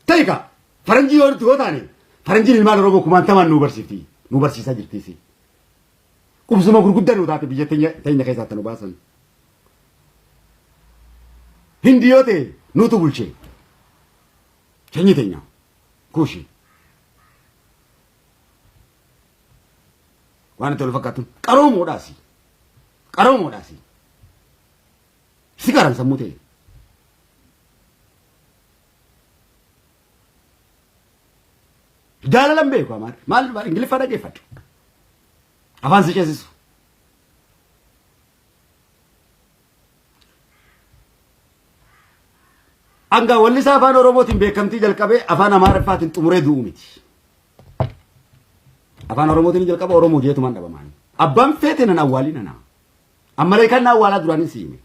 Ta'e kaa. Faranjii yoo yoo taane faranjiin ilmaan Oromoo kumaantamaan nu barsiifti. Nu barsiisaa jirtiisi. Qubsuma gurguddaa nu taate biyya teenya keessaatti nu baasan. Hindi yoo ta'e nuutu bulchee. Sanyii teenya. Kuushi. Waan itti wal fakkaatuun qaroomoodhaasi. Qaroomoodhaasi. Si qaran sammuu ta'e. Jaalalan beeku amaarri. Maal Ingiliffaa dhaggeeffadhu. Afaan si ceesisu. Hanga wallisaa afaan Oromootiin beekamtii jalqabee afaan Amaariffaatiin xumuree du'u miti. Afaan Oromootiin jalqaba Oromoo jeetumaan dhabamaan. Abbaan feete nan awwaalii nana. Ammalee kan na awwaalaa duraanin si hime.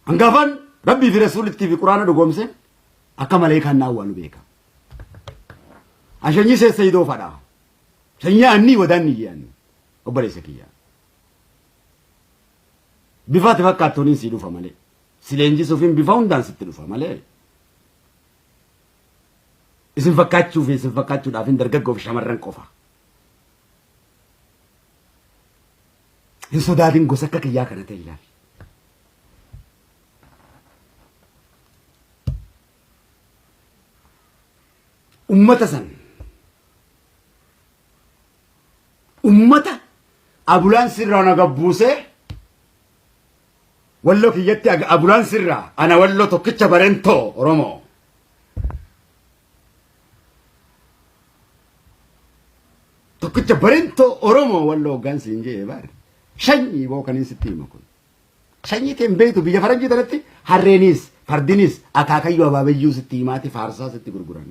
Hanga afaan Rabbii fi Rasuulittii fi Quraana dhugoomse akka malee kan na awwaalu beeka. Ashanyii seessayidoo fadha. Sanyii annii wadaanni iyyaan obboleessa kiyya. Bifa ati fakkaattuun sii dhufa malee. Si leenjisuufin bifa hundaan sitti dhufa malee. Isin fakkaachuu fi isin fakkaachuudhaaf hin dargaggoo fi shamarran qofa. Hin sodaatin gosa akka kiyyaa kana ta'e ilaali. Ummata san ummata abulaansii irraa na gabbuusee walloo kiyyatti abulaansii irraa ana walloo tokkicha barentoo Oromoo. Tokkicha barentoo Oromoo walloo hoggaan siin jee baar shanyii boo kan sitti hima kun. Sanyii tee hin beektu biyya faranjii tanatti harreenis fardinis akaakayyuu abaabayyuu sitti himaati faarsaa sitti gurguran.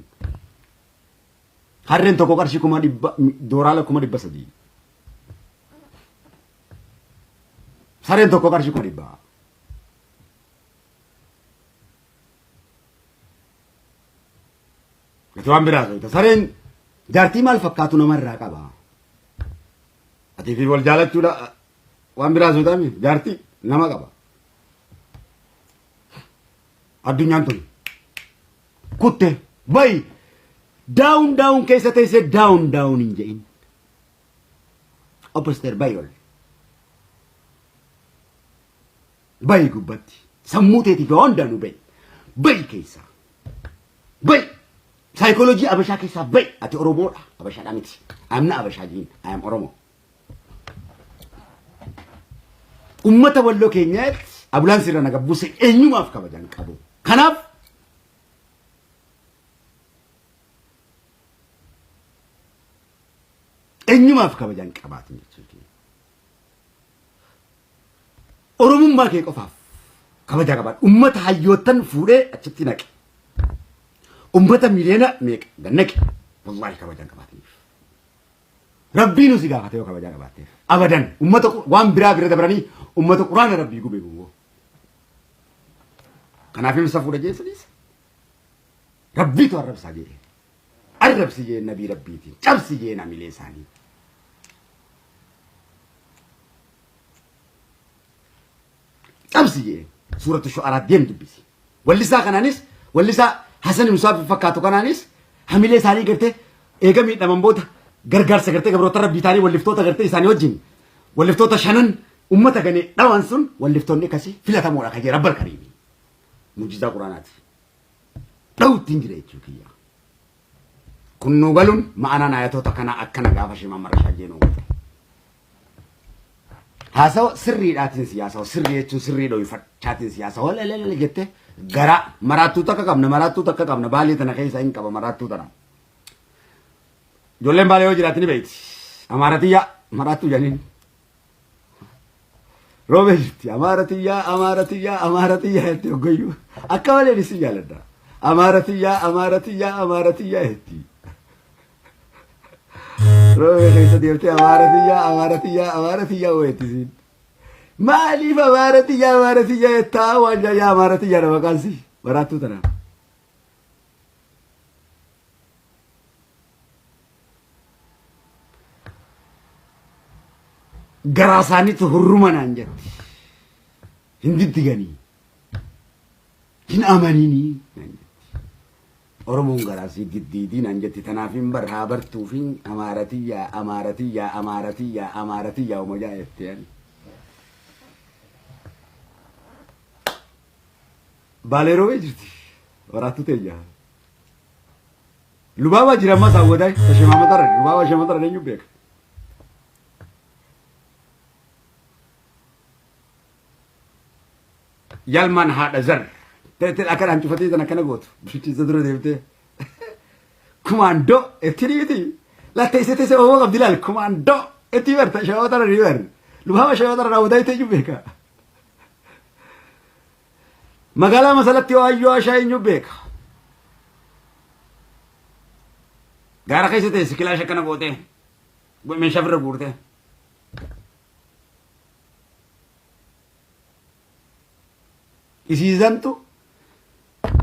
Harreen tokko qarshii 100,000 dooraala 300,000. Sareen tokko qarshii 100,000. Ati waan biraa soita. Sareen jaartii maal fakkaatu namarraa qaba. Ati fi wal jaalachuudha waan biraa soitaami jaartii nama qaba. Addunyaan tun kutte bayi daawun daawun keessa teessee daawun daawun hin jedhin. Opposteer bayi ol. Bayi gubbatti. Sammuu teetiif waa hundaanuu bayi. Bayi keessaa. Bayi. Saayikooloojii Abashaa keessaa bayi. Ati Oromoodha. Abashaadha miti. Amna Abashaa jiin. I am Oromo. Ummata walloo keenyaatti abulaansii irra naga buuse eenyumaaf kabajan qabu. Kanaaf eenyumaaf kabajan qabaatu jechuudha. Oromummaa kee qofaaf kabaja qabaadhu. Ummata hayyoottan fuudhee achitti naqe. Ummata miliyoona meeqa gannaqe. Wallaahi kabajaan qabaataniif. Rabbii nu si gaafate yoo kabajaa qabaatteef. Abadan ummata waan biraa bira dabranii ummata quraana rabbii gube gungoo. Kanaaf himsa fuudha jee sadiisa. Rabbiitu arrabsaa jee. Arrabsi jee nabii rabbiitiin. Cabsi jee namilee isaanii. Cabsi jee suuratu shu'araa deem dubbisi. Wallisaa kanaanis wallisaa Hasan Musaafi fakkaatu kanaanis hamilee isaanii gartee eega miidhaman booda gargaarsa gartee gabroota rabbii ta'anii walliftoota gartee isaanii wajjin walliftoota shanan ummata ganee dhawan sun walliftoonni akkasii filatamoodha kan jee rabbal kariimi. Mujizaa quraanaati. Dhawutti hin jira jechuu kiyya. Kun nuu galuun ma'anaan ayatoota kanaa akkana gaafa shimaa marashaa jeenuu galu. Haasawa sirriidhaatiin siyaasawa sirrii jechuun sirrii dhoyfachaatiin siyaasawa lalalala jette gara maraattuu takka qabna maraattuu takka qabna baalee tana keessa hin qaba maraattuu tana. Ijoolleen baalee yoo jiraatti ni beekti. Amaaratiyyaa maraattuu jedhaniin. Roobee jirti amaaratiyyaa amaaratiyyaa amaaratiyyaa jetti hoggayyuu akka malee isin jaaladha. Amaaratiyyaa amaaratiyyaa amaaratiyyaa jetti. Roobee keessa deemtee amaara tiyyaa amaara tiyyaa amaara tiyyaa wayettisiin. Maaliif amaara tiyyaa amaara tiyyaa jettaa waan jaayyaa amaara tiyyaa nama qaansi baraattuu tana. Garaa isaaniitti hurruma naan jetti. Hin diddiganii. Hin amaninii naan jetti. Oromoon garaa sii diddiidii naan jetti tanaaf hin bar haa bartuufin amaara tiyyaa amaara tiyyaa amaara tiyyaa amaara tiyyaa uma jaa jette ani. Baalee roobee jirti waraattu teeyya. Lubaabaa jira ammas hawwataay tashemaamatarra lubaabaa shematarra eenyu beeka. Yalmaan haadha zar. Teettee akka dhaan cufatee tan akkana gootu. Bulchiinsa dura deemtee. Kumaandoo itti dhiiti. Latta isa teessee oomoo qabdi laal kumaandoo itti barta shawaa tara ni bar. Lubaama shawaa tara raawwataa itti eenyu beeka. Magaalaa masalatti waayyoo ashaa eenyu beeka. Gaara keessa teessi kilaasha akkana gootee. Meeshaa ofirra guurtee. Isiisantu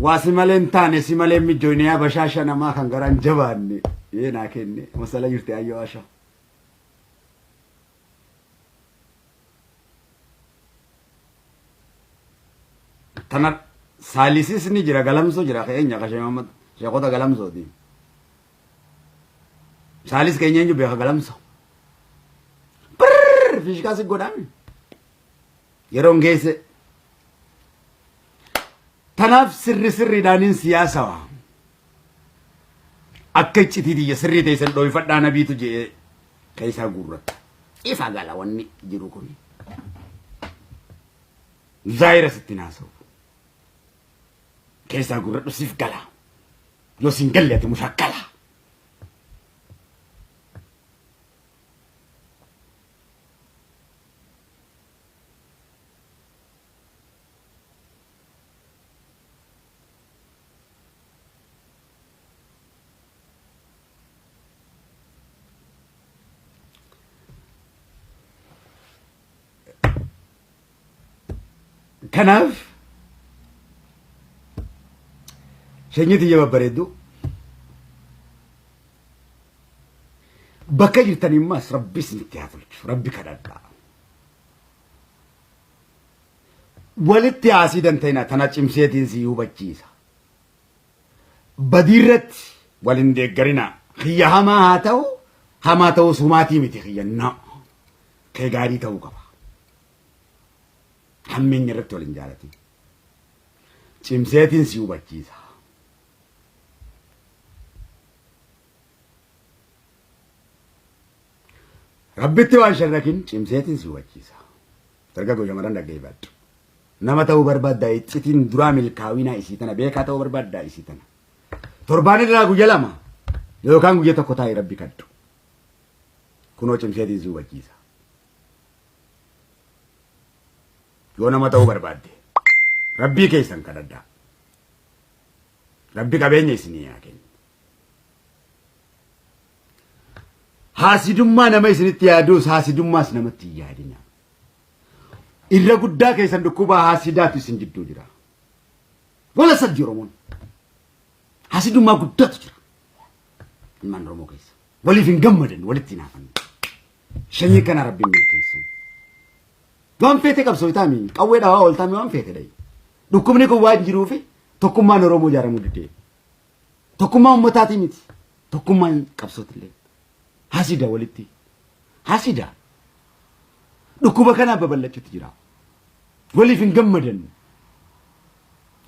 waa si malee hin taane si malee hin mijjooyne yaa bashaasha namaa kan garaan jabaanne yee naa kenne masala jirti ayyoo asha. Tana saalisis ni jira galamsoo jira keenya ka sheekota galamsooti. Saalis keenya eenyu beeka galamso. Brrrr fiishkaa si godhaami. Yeroon geesse. Tanaaf sirri sirriidhaaniin siyaasawa. Akka iccitii tiyya sirrii teessan dhooyfadhaa nabiitu je'ee keessaa guurratta. Ifa gala wanni jiru kun. Zaayira sitti naasa'u. Keessaa guurradhu siif gala. Yoo siin galle ati mushakkala. Kanaaf sanyii tiyya babbareedduu bakka jirtan immas rabbi isinitti haa tolchu rabbi kadhadhaa. Walitti haasii danda'ina tana cimseetiin si hubachiisa. Badiirratti wal hin deeggarinaa. Kiyya hamaa haa ta'u hamaa ta'uu sumaatii miti kiyya no. Kee gaarii ta'uu qaba. Hammeenya irratti wal hin jaalatin. Cimseetiin si hubachiisa. Rabbitti waan sharrakin cimseetiin si hubachiisa. Dargaggoo shamarran dhaggeeffadhu. Nama ta'uu barbaaddaa iccitiin duraa milkaa'inaa isii tana beekaa ta'uu barbaaddaa isii tana. Torbaan irraa guyya 2 yookaan guyya 1 taa'ee rabbi kadhu. Kunoo cimseetiin si hubachiisa. Yoo nama ta'uu barbaadde rabbii keessan kadhadhaa. Rabbi qabeenya isinii haa kennu. Haasidummaa nama isinitti yaaduus haasidummaas namatti hin yaadina. Irra guddaa keessan dhukkubaa haasidaatu isin jidduu jira. Wala saddi Oromoon. Haasidummaa guddaatu jira. Ilmaan Oromoo keessa. Waliif hin gammadan walitti hinaafan. Shanyii kana rabbiin milkeessu. Waan feete qabsoo itaami qawwee dhawaa ooltaami waan feete dhayi. Dhukkubni kun waan jiruufi tokkummaan Oromoo ijaaramuu didee. Tokkummaa ummataatii miti. Tokkummaan qabsootillee. Hasida walitti. Hasida. Dhukkuba kanaa babal'achuutti jira. Waliif hin gammadan.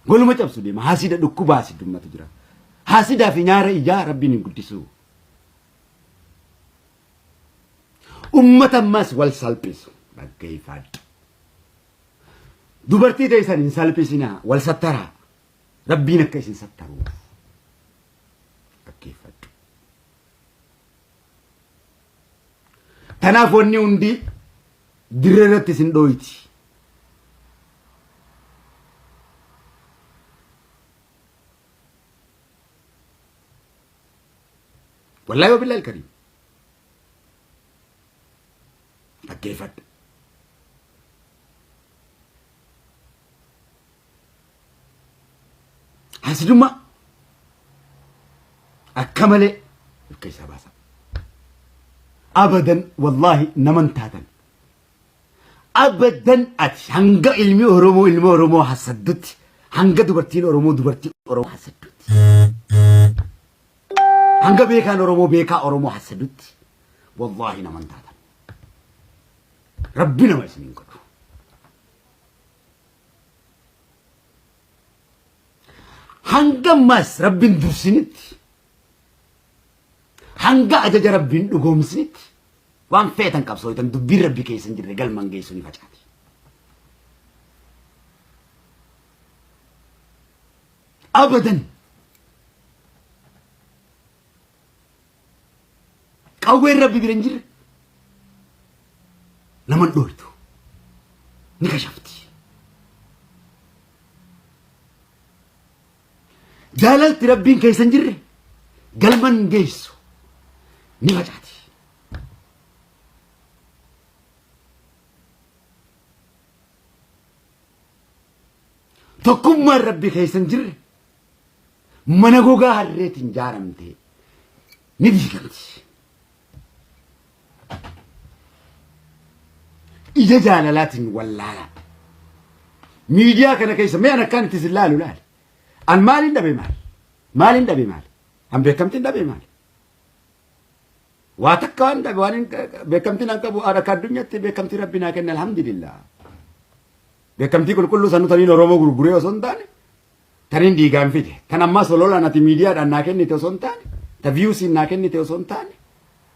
Waluma cabsu deema. Hasida dhukkuba hasidummatu jira. Hasidaa fi nyaara ijaa rabbiin hin guddisu. Ummata ammas wal salphisu. Dhaggeeffadhu. Dubartii teessan hin salphisinaa. Wal sattaraa. Rabbiin akka isin sattaruuf. Dhaggeeffadhu. Tanaaf wanni hundi dirree irratti isin dhooyti. Wallaahi wabillahi alkariim. Dhaggeeffadhu. Hasidummaa akka malee of keessaa baasa. Abadan wallaahi naman taatan. Abadan ati hanga ilmi Oromoo ilma Oromoo hasaddutti hanga dubartiin Oromoo dubartii Oromoo hasaddutti hanga beekaan Oromoo beekaa Oromoo hasadutti wallaahi naman taatan. Rabbi nama isin hin godhu. Hanga ammaas rabbiin dursinitti hanga ajaja rabbiin dhugoomsinitti waan feetan qabsooytan dubbiin rabbi keessa hin jirre galman geessu ni facaati. Abadan qawween rabbi bira hin jirre naman dhooytu ni kashafti. Jaalalti rabbiin keessa hin jirre galman geessu ni facaati. Tokkummaan rabbi keessa hin jirre mana gogaa harreetiin jaaramte ni diigamti. Ija jaalalaatiin wallaalaa. Miidiyaa kana keessa mee an akkaan itti isin laalu laali. An maaliin dhabe maali? Maaliin dhabe maali? An beekamtiin dhabe maali? Waa takka waan dhabe waan hin beekamtiin an qabu akka addunyaatti beekamtii rabbi naa kenne alhamdulillah. Beekamtii qulqulluu sanuu taniin Oromoo gurguree osoo hin taane taniin dhiigaan fide. Tan ammas ololaan ati miidiyaadhaan naa kennite osoo hin taane ta viewsiin naa kennite osoo hin taane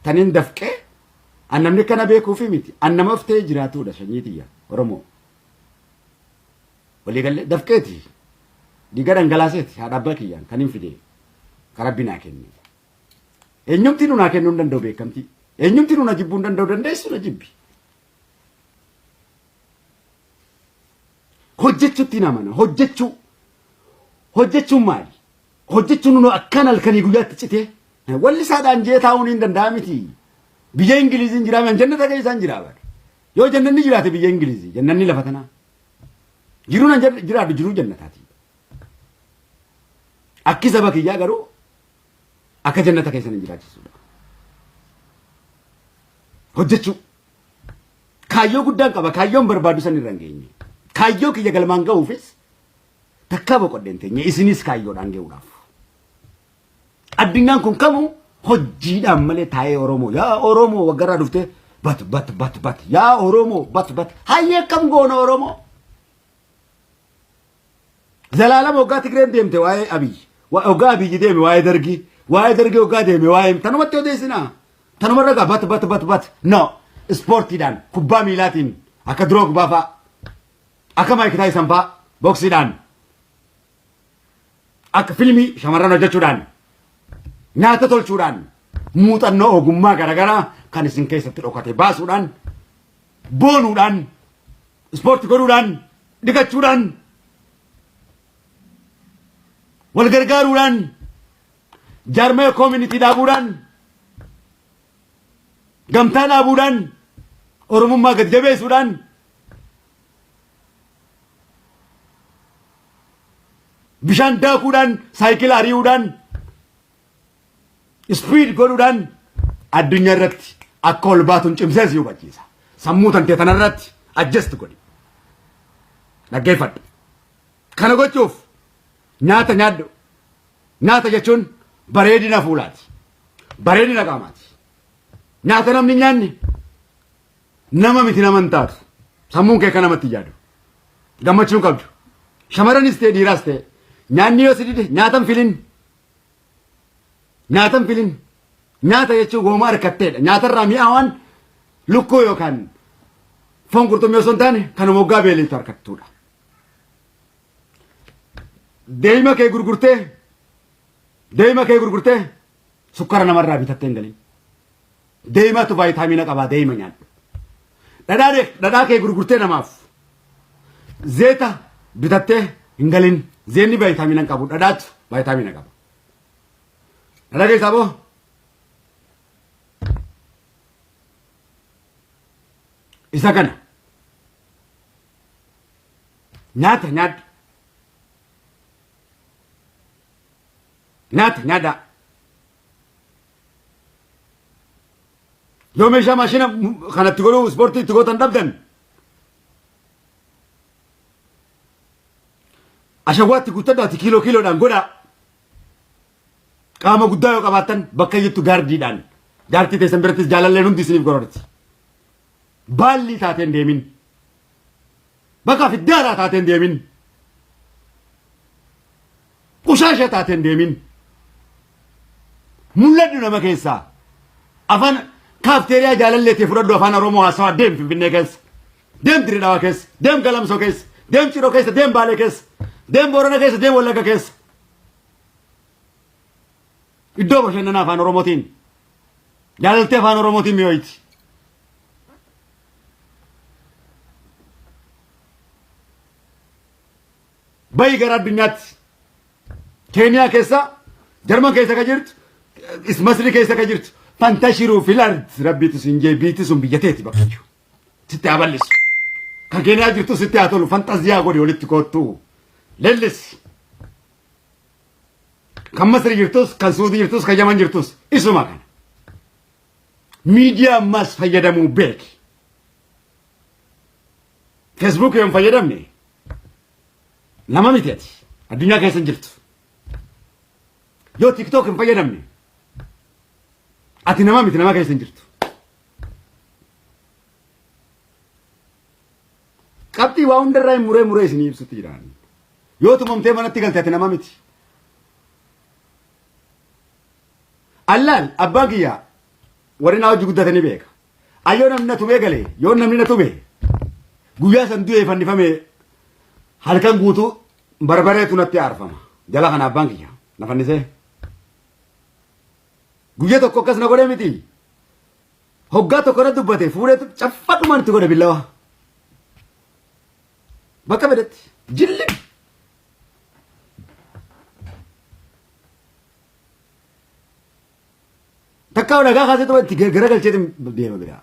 taniin dafqee an namni kana beekuufi miti an nama of ta'ee jiraatudha sanyii tiyya Oromoo. Walii galee dafqeeti dhiiga dhangalaaseeti haadha abbaa kiyyaan kan hin fide ka rabbi naa kenne. Eenyumti nu naa kennuu hin danda'u beekamtii. Eenyumti nu na jibbuu hin danda'u dandeessu na jibbi. Hojjechuutti namana hojjechuu. Hojjechuun maali? Hojjechuun nu akkaan halkanii guyyaatti citee wallisaadhaan jee taa'uun hin danda'a miti. Biyya Ingiliziin jiraa mi'an jannata keessaan jiraa bara. Yoo jannanni jiraate biyya Ingilizii jannanni lafa tanaa. Jiruun an jiraadhu jiruu jannataati. Akki saba kiyyaa garuu akka jannata keessan hin jiraachisuudha. Hojjechuu. Kaayyoo guddaan qaba. Kaayyoon barbaadu san irra hin geenye. Kaayyoo kiyya galmaan ga'uufis takkaa boqodheen teenye isinis kaayyoodhaan ga'uudhaaf. Addunyaan kun kamuu hojiidhaan malee taa'ee Oromoo yaa Oromoo waggarraa dhuftee bat bat bat bat yaa Oromoo bat bat hayyee akkam goona Oromoo. Zalaalam hoggaa Tigreen deemte waa'ee Abiyyi. Hoggaa Abiyyi deeme waa'ee Dargii. Waa'ee Dargii hoggaa deeme waa'ee tanumatti odeessinaa. Tanumarra gaa bat bat bat bat. No. Ispoortiidhaan kubbaa miilaatiin akka Drogba fa'a. Akka Mike Tyson fa'a boksiidhaan. Akka filmii shamarran hojjechuudhaan. Nyaata tolchuudhaan. Muuxannoo ogummaa garaagaraa kan isin keessatti dhokate baasuudhaan. Boonuudhaan. Ispoortii godhuudhaan. Dhiqachuudhaan. Wal gargaaruudhaan. Jaarmaya koomunitii dhaabuudhaan. Gamtaa dhaabuudhaan. Oromummaa gad jabeessuudhaan. Bishaan daakuudhaan, saayikila ari'uudhaan, speed godhuudhaan addunyaa irratti akka ol baatuun cimsee si hubachiisa. Sammuu tantee tanarratti adjust godhi. Dhaggeeffadhu. Kana gochuuf nyaata nyaadhu. Nyaata jechuun bareedina fuulaati. Bareedina qaamaati. Nyaata namni hin nyaanne nama miti nama hin taatu. Sammuun kee akka namatti hin yaadu. Gammachuu hin qabdu. Shamaranis ta'e dhiiraas ta'e nyaanni yoo si dide nyaata hin filin. Nyaata hin filin. Nyaata jechuun wooma harkatteedha. Nyaatarraa mi'aawaan lukkuu yookaan foon qurxummii osoo hin taane kan moggaa beeliltu harkattuudha. Deema kee gurgurtee deema kee gurgurtee sukkara namarraa bitattee hin galin. Deematu vaayitaamina qabaa deema nyaadhu. Dhadhaa dhadhaa kee gurgurtee namaaf zeeta bitattee hin galin. Zeenni vaayitaamina hin qabu dhadhaatu vaayitaamina qaba. Dhadhaa keessaa boo isa kana nyaata nyaadhu. Nyaata nyaadhaa. Yoo meeshaa maashina kanatti godhuu ispoortii itti gootan dhabdan ashawwaatti guuttadhaati kiiloo kiiloodhaan godhaa. Qaama guddaa yoo qabaattan bakka iyyittu gaardiidhaan jaartii teessan birattis jaalalleen hundi isiniif gororti. Baallii taateen deemin. Bakka fiddaaraa taateen deemin. Qushaasha taateen deemin. Mul'adhu nama keessaa. Afaan kaafteeriyaa jaalallee tee fudhadhu afaan Oromoo haasawaa deem Finfinnee keessa. Deem Dirredawaa keessa. Deem Galamsoo keessa. Deem Ciroo keessa. Deem Baalee keessa. Deem Boorana keessa. Deem Wallagga keessa. Iddoo bashannanaa afaan Oromootiin. Jaalaltee afaan Oromootiin mi'ooyti. Bahi gara addunyaatti. Keeniyaa keessa, Jarman keessa ka jirtu, Masri keessa ka jirtu. Fantashiruu fil ard rabbiitu siin jee biitti sun biyya teeti bakka jiru. Sitti haa bal'isu. Kan Keeniyaa jirtu sitti haa tolu fanxaziyaa godhi walitti koottu. Lellisi. Kan Masri jirtus, kan Suudii jirtus, kan Yaman jirtus isuma kana. Miidiyaa ammaas fayyadamuu beeki. Facebook yoo hin fayyadamne nama miti ati addunyaa keessa hin jirtu. Yoo TikTok hin fayyadamne ati nama miti nama keessa hin jirtu. Qabxii waa hundarraa hin muree muree isinii ibsutti jiraan. Yoo tumamtee manatti galte ati nama miti. Allaal abbaan kiyya warri naa hojii guddate ni beeka. Ayyoo namni na tumee gale yoo namni na tume guyyaa san du'ee fannifame halkan guutuu barbareetu natti aarfama. Jala kana abbaan kiyya na fannisee. Guyyaa tokko akkas na godhee miti. Hoggaa tokko na dubbate fuudhee caffadhumaan itti godhe billawa. Bakka fedhetti jilli. Takkaa dhagaa kaasee tuma itti garagalcheetiin deema biraa.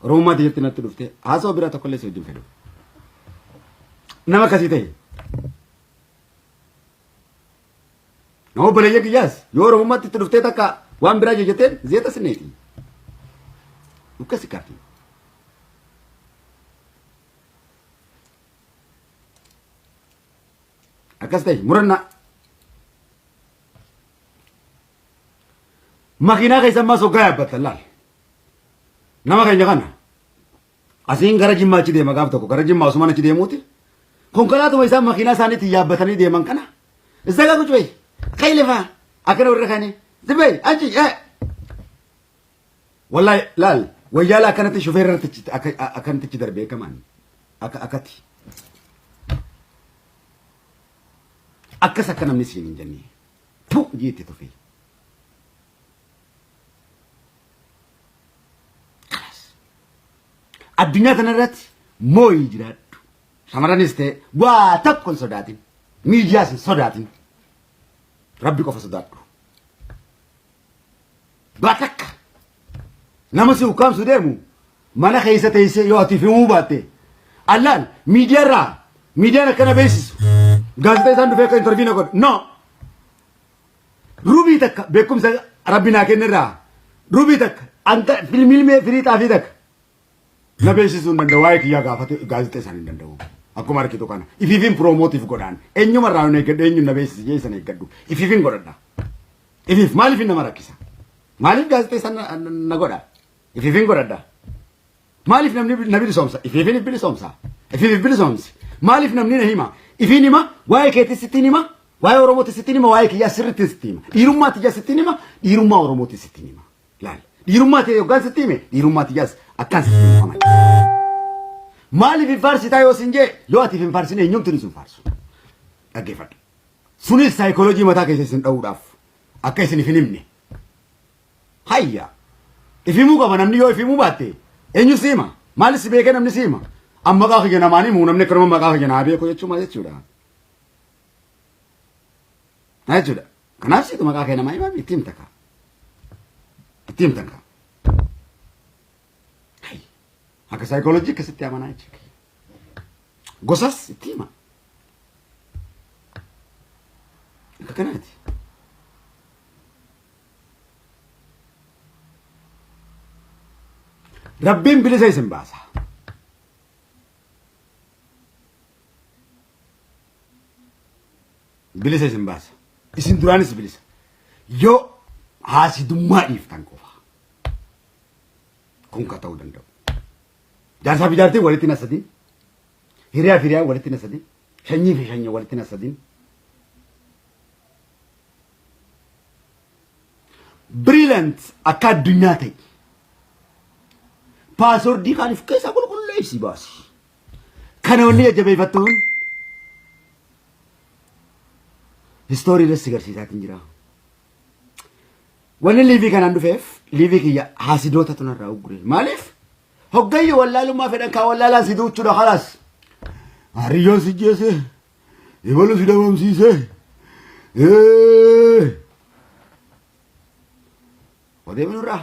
Oromummaa tiyyatti natti dhufte haasawaa biraa tokkollee si wajjin fedhu. Nama akkasii ta'e. Nama obboleeyya kiyyaas yoo Oromummaatti itti dhuftee takka waan biraa jejjetteen zeeta sineeti. Dhukka si kaafti. Akkas ta'e murannaa. Makiinaa keessa ammaa soggaa yaabbattan laal. Nama keenya kana asiin gara Jimmaa achi deema gaaf tokko gara Jimmaa osumaan achi deemuuti. Konkolaatuma isaan makiinaa isaaniitiin yaabbatanii deeman kana Zaga ቁጭ በይ ቀይ ልፋ akkana warra kaanii ዝም በይ አንቺ wallahi laal wayyaala akkanatti shufeerra irratti akkanatti achi darbee kamaan akka akkatti akkas akka namni siin hin jenne tu jeetti tufee. Kalaas. Addunyaa kana irratti mooyii jiraadhu. Shamarranis ta'e waa tokko hin sodaatin. Miidiyaas hin sodaatin. Rabbi qofa sodaadhu. Waa takka. Nama si ukkaamsu deemu mana keessa teessee yoo ati himuu baatte allaan miidiyaa irraa miidiyaan akkana beeksisu gaazexaa isaan dhufee akka interview na godhu no rubii takka beekumsa rabbi naa kenne irraa rubii takka anta filmilmee firii xaafii takka na beeksisuu hin danda'u waa'ee kiyyaa gaafate gaazexaa isaan hin danda'u. Akkuma argitu kana ifiifin promote if godhaan eenyuma irraa hin eeggadhu eenyuun na beeksisi jee san eeggadhu ifiifin godhadha. Ifiif maaliif nama rakkisa? Maaliif gaazexeessaan na godha? Ifiifin godhadha. Maaliif namni na bilisoomsa? Ifiifin bilisoomsa. Ifiif bilisoomsi. Maaliif namni na hima? Ifiin hima waa'ee keetii sittiin hima waa'ee Oromootii sittiin hima waa'ee kiyyaa sirriitti sittiin hima. Dhiirummaa tiyyaa sittiin hima dhiirummaa Oromootii sittiin hima. Laal. Dhiirummaa ta'e yookaan sitti hime dhiirummaa tiyyaas akkaan sitti himu amani. Maaliif hin faarsitaa yoo sin jee yoo ati hin faarsine eenyumtu ni sun faarsu. Dhaggeeffadhu. Sunis saayikooloojii mataa keessa isin dha'uudhaaf akka isin hin himne. Hayya. If himuu qaba namni yoo if himuu baatte eenyu si hima? Maalis si beekee namni si hima? Amma maqaa kiyya namaan himu namni akkanuma maqaa kiyya naa beeku jechuun maal jechuudha? Maal jechuudha? Kanaaf siitu maqaa kee namaa himaa itti himta kaa. Itti himta kaa. Hayya. Akka saayikooloojii akkasitti amanaa jechuudha. Gosas itti hima. Akka kanaati. Rabbiin bilisa isin baasa. Bilisa isin baasa. Isin duraanis bilisa. Yoo haasidummaa dhiiftan qofa. Kun ka ta'uu danda'u. Jaarsaa fi jaartiin walitti hin hasadin. Hiriyaa fi hiriyaan walitti hin hasadin. Shanyii fi shanyii walitti hin hasadin. Brilliant akka addunyaa ta'e. Password kaan of keessaa qulqulleessi baasi. Kana wanni jajjabeeffattuun history irratti si garsiisaatiin jira. Wanni live kanaan dhufeef live kiyya haasidoota tunarraa uggure. Maaliif? Hoggayyo wallaalummaa fedhan kaa wallaalaan si duuchuudha kalaas. Hariyyoon si jeese, ibalu si dhabamsiise. Odeemnurraa.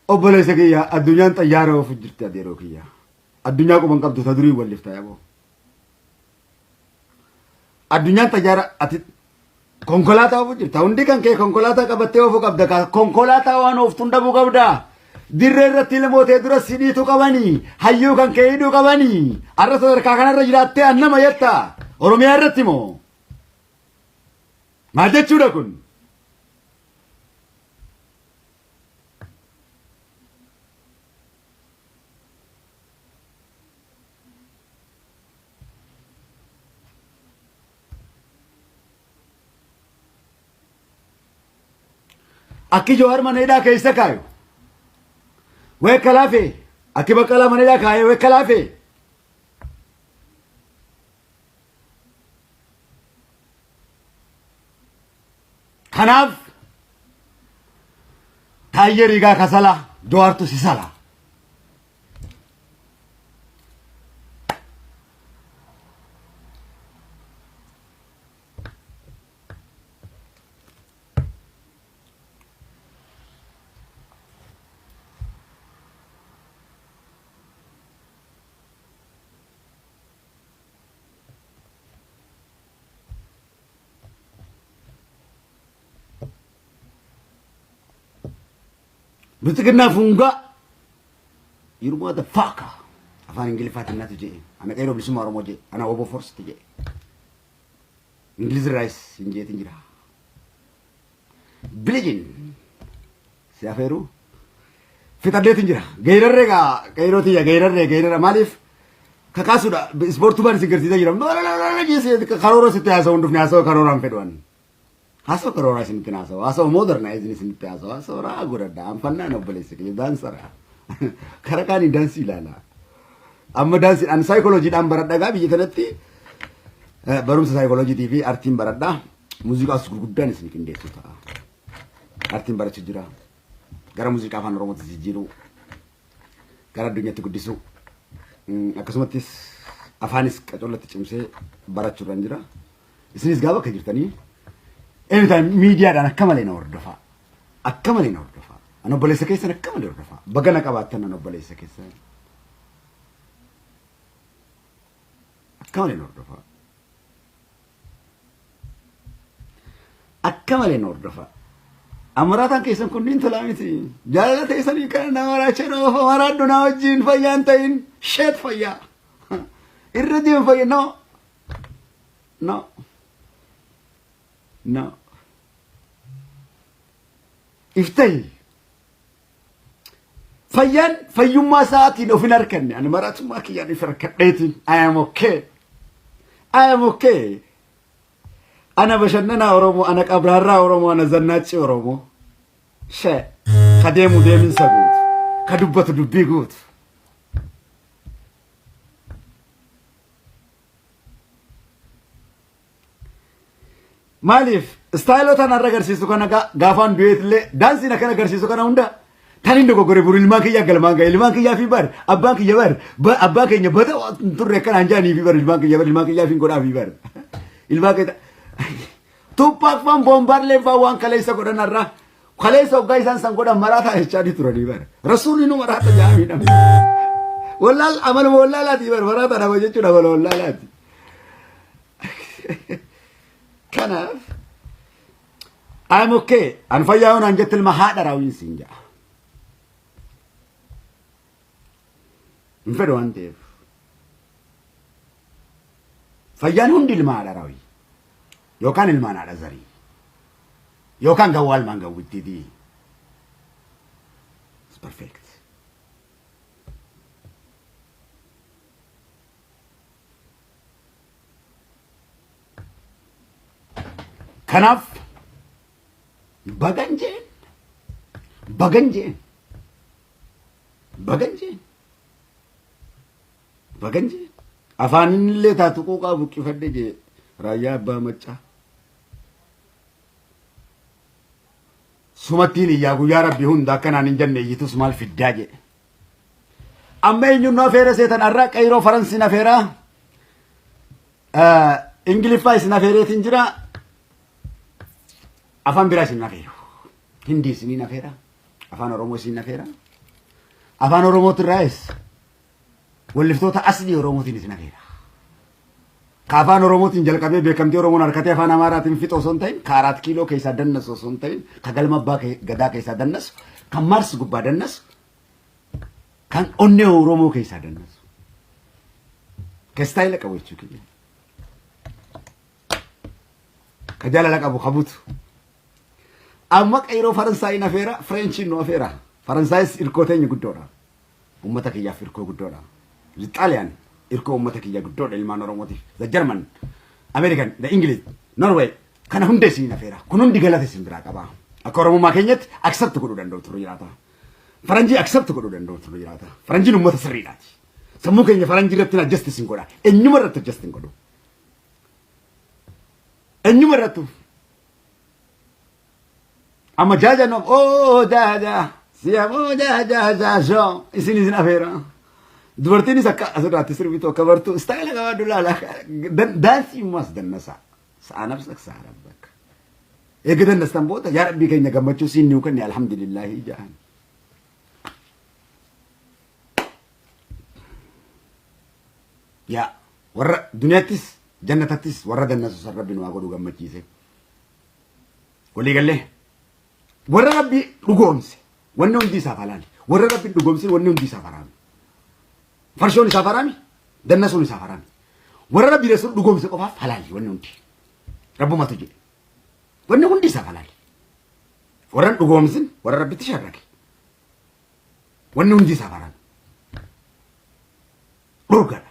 Obboleessa kiyya addunyaan xayyaara oofu jirti adeeroo kiyya. Addunyaa quban qabdu ta durii wallifta yaboo. Addunyaan xayyaara ati konkolaataa oofu jirta. Hundi kan kee konkolaataa qabattee oofuu qabda. Ka konkolaataa waan ooftuun dhabuu qabda. Dirree irratti ilmoo tee dura si dhiituu qabanii. Hayyuu kan kee hidhuu qabanii. Har'a sadarkaa kanarra jiraattee annama jetta. Oromiyaa irratti moo? Maal jechuudha kun? Akki Jawaar mana hidhaa keessa kaayu. Weekka laafee. Akki Baqqalaa mana hidhaa kaayee weekka laafee. Kanaaf Taayyee Riigaa Kasalaa Jawaartu si salaa. Bilxiginnaa fungaa you motherfucker afaan Ingiliffaatiin natu jedhe ana qeerroo bilisummaa Oromoo jedhe ana Obbo Forst jedhe Ingilizirraayis hin jeetin jira. Bilijin si afeeru fixadheetin jira. Geerarree gaa qeerroo tiyya geerarree geerara maaliif Kakaasuudha. Ispoortumaan isin garsiisaa jira. Karoora sitti haasa'u hin dhufne haasa'u karooraan fedhu. Haasa'u karooraa isinitti haasa'u. Haasa'u modernizing isinitti haasa'u. Haasa'u raa godhadha. Anfannaan obboleessa kiyya daansara. Kara kaaniin daansii ilaala. Amma daansii ani saayikolojiidhaan baradha gaa biyya kanatti barumsa saayikolojiitii fi artiin baradha. Muuziqaas gurguddaan isin qindeessu ta'a. Artiin barachuu jira. Gara muuziqaa afaan Oromootti jijjiiruu. Gara addunyaatti guddisuu. Akkasumattis afaanis qacollatti cimsee barachuudhaan jira. Isinis gaafa akka jirtanii anytime miidiyaadhaan akka malee na hordofaa. Akka malee na hordofaa. An obboleessa keessan akka malee hordofaa. Baga na qabaattan an obboleessa keessan. Akka malee na hordofaa. Akka malee na hordofaa. Amaraataan keessan kunniin tolaa miti. Jaalala teessanii kana na maraachee na oofa maraadhu na wajjin fayyaan ta'in sheet fayyaa. Irra deem fayyaa no. No. No. Iftahi. Fayyaan fayyummaa isaatiin of hin harkanne. Ani maraatummaa kiyyaan if harkadheetiin. I am okay. I am okay. Ana bashannanaa Oromoo, ana qabraarraa Oromoo, ana zannaaccii Oromoo. Shee. Ka deemu deeminsa guutu. Ka dubbatu dubbii guutu. Maaliif istaayilota narra agarsiisu kana gaafaan du'eetillee daansiin akkana agarsiisu kana hunda tan hin dogoggore buru ilmaan kiyyaa galmaan gahe ilmaan kiyyaa fi bar abbaan kiyya bar abbaa keenya bada hin turre akkanaan jaanii fi bar ilmaan kiyya bar ilmaan kiyyaa fi godhaa fi bar ilmaan kiyya Tupac faan Boombaarleen faan waan kaleessa godhan har'a kaleessa hoggaa isaan san godhan maraataa jechaa ni turanii bar rasuulli nu maraata jaamii dhabne wallaal amaluma wallaalaati bar maraata dhaba jechuun amala wallaalaati. Kanaaf I'm okay. An fayyaa yoo naan jette ilma haadha raawwiin siin ja'a. Hin fedhu waan ta'eef. Fayyaan hundi ilma haadha raawwii. Yookaan ilmaan haadha zarii. Yookaan gawwaa ilmaan gawwittiiti. It's perfect. Kanaaf bagan jeen bagan jeen bagan jeen bagan jeen afaan inni illee taatu quuqaa buqqifadhe jee raayyaa abbaa maccaa. Sumattiin iyyaa guyyaa rabbi hunda akkanaan hin jenne iyyitus maal fiddaa jedhe. Amma eenyuun nu afeera seetan har'a qeyroo faransiin afeera. Ingiliffaa isin afeereetiin jira. Afaan biraa isin afeeru. Hindii isiniin afeera. Afaan Oromoo isin afeera. Afaan Oromootirraayis walliftoota aslii Oromootiin isin afeera. Ka afaan Oromootiin jalqabee beekamtii Oromoon harkatee afaan Amaaraatiin fixu osoo hin ta'in, ka Araat Kiiloo keessaa dannasu osoo hin ta'in, ka galma abbaa gadaa keessaa dannasu, kan Maars gubbaa dannasu, kan onnee Oromoo keessaa dannasu. Ka istaayila qabu jechuu kiyya. Ka jaalala qabu ka butu. Amma qeyroo Faransaayiin afeera, Fireenchiin nu afeera. Faransaayis irkoo teenya guddoodha. Uummata kiyyaaf irkoo guddoodha. Xaaliyaan irkoo uummata kiyya guddoodha ilmaan Oromootiif. The German, American, the English, Norway kana hunda isin afeera. Kun hundi galata isin biraa qaba. Akka Oromummaa keenyatti accept godhuu danda'u turu jiraata. Faranjii accept godhuu danda'u turu jiraata. Faranjiin uummata sirriidhaati. Sammuu keenya faranjii irratti adjust isin godha. Eenyuma irratti adjust hin godhu. Eenyuma irrattu. Amma jaaja no oo jaaja siyamoo jaaja jaaja isin isin afeera. Dubartiinis akka asirraatti sirbitu akka bartu istaayila qabaadhu laala. Daansii immoo as dannasa. Sa'a nafsak sa'a rabbak. Eega dannastan booda yaa rabbii keenya gammachuu siin nuu kenne alhamdulillaahi ja'an. Yaa warra duniyaattis jannatattis warra dannasu san rabbi nu haa godhu gammachiise. Walii gallee warra rabbi dhugoomse wanni hundi isaaf halaali. Warra rabbi dhugoomse wanni hundi isaaf haraami. Farshoon isaaf haraami, dannasuun isaaf haraami. Warra rabbi rasuul dhugoomse qofaaf halaali wanni hundi. Rabbumatu jedhe. Wanni hundi isaaf halaali. Warra hin dhugoomsin warra rabbitti sharrake. Wanni hundi isaaf haraami. Dhorgaadha.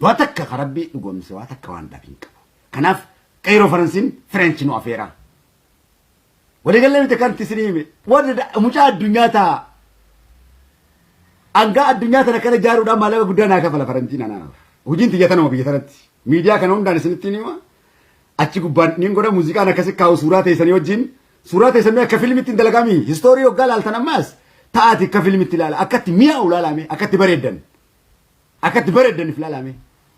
Waa takka ka Rabbi dhugoomse waa takka waan dhabe hin qabu. Kanaaf qeeroo Faransiin French nu afeera. Waliigallee miti kan isin hime. Warra mucaa addunyaa ta'a. Angaa addunyaa tana kana ijaaruudhaan maallaqa guddaa naa kafala faranjiin anaaf. Hojiin tiyya tanuma biyya tanatti. Miidiyaa kana hundaan isinitti hima. Achi gubbaan niin godha muuziqaan akkasi kaa'u suuraa teessanii wajjin. Suuraa teessanii akka filmitti hin dalagami. Histoorii hoggaa laaltan ammaas ta'aati akka filmitti ilaala. Akkatti mi'aawu ilaalame akkatti bareeddan. Akkatti bareeddaniif ilaalame.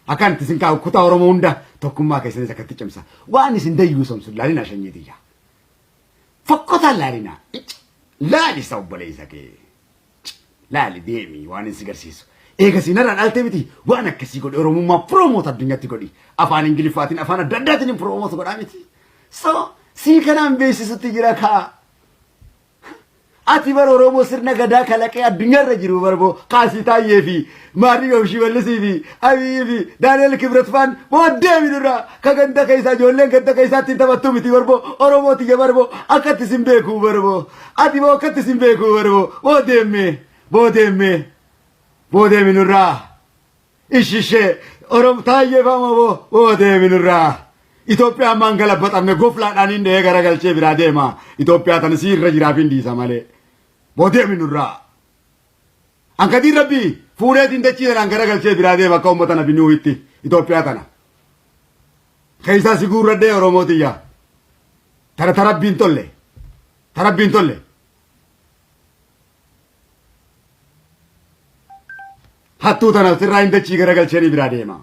Akkaan itti isin kaa'u kutaa Oromoo hunda tokkummaa keessanis akkatti cimsa. Waan isin dayyuu somsu laalina shanyii tiyya. Fokkotaan laalina. Laali isa obboleessa kee. Laali deemi waan inni si garsiisu. Eega si narraa dhaalte miti waan akkasii godhi Oromummaa promote addunyaatti godhi. Afaan Ingiliffaatiin afaan adda addaatiin promote godhaa miti. So sii kanaan beeksisutti jira kaa. Ati bar Oromoo sirna gadaa kalaqee addunyaarra jiru barboo Kaasii Taayyee fi Maariyoom Shimallisii fi Abiyyi fi Daani'el Kibrat faan booddee midurraa ka ganda keessaa ijoolleen ganda keessaa ittiin taphattu miti barboo Oromoo tiyya barboo akkatti sin beekuu barboo ati boo akkatti sin beekuu barboo boodeemmee boodeemmee boodeemi nurraa ishishee Oromoo Taayyee faama boo boodeemi nurraa. Itoophiyaan maan galabbaxamne goflaadhaan hin dhahee garagalchee biraa deema. Itoophiyaa tana si irra jiraaf hin dhiisa malee. Boodeemi nurraa. Ankadiin rabbii fuudheetiin dachii tanaan garagalchee biraa deema akka uummata nabi Nuuhitti Itoophiyaa tana. Keessaa si guurradhee Oromoo tiyya. Tana ta rabbiin tolle. Ta rabbiin tolle. Hattuu tana sirraa hin dachii garagalcheenii biraa deema.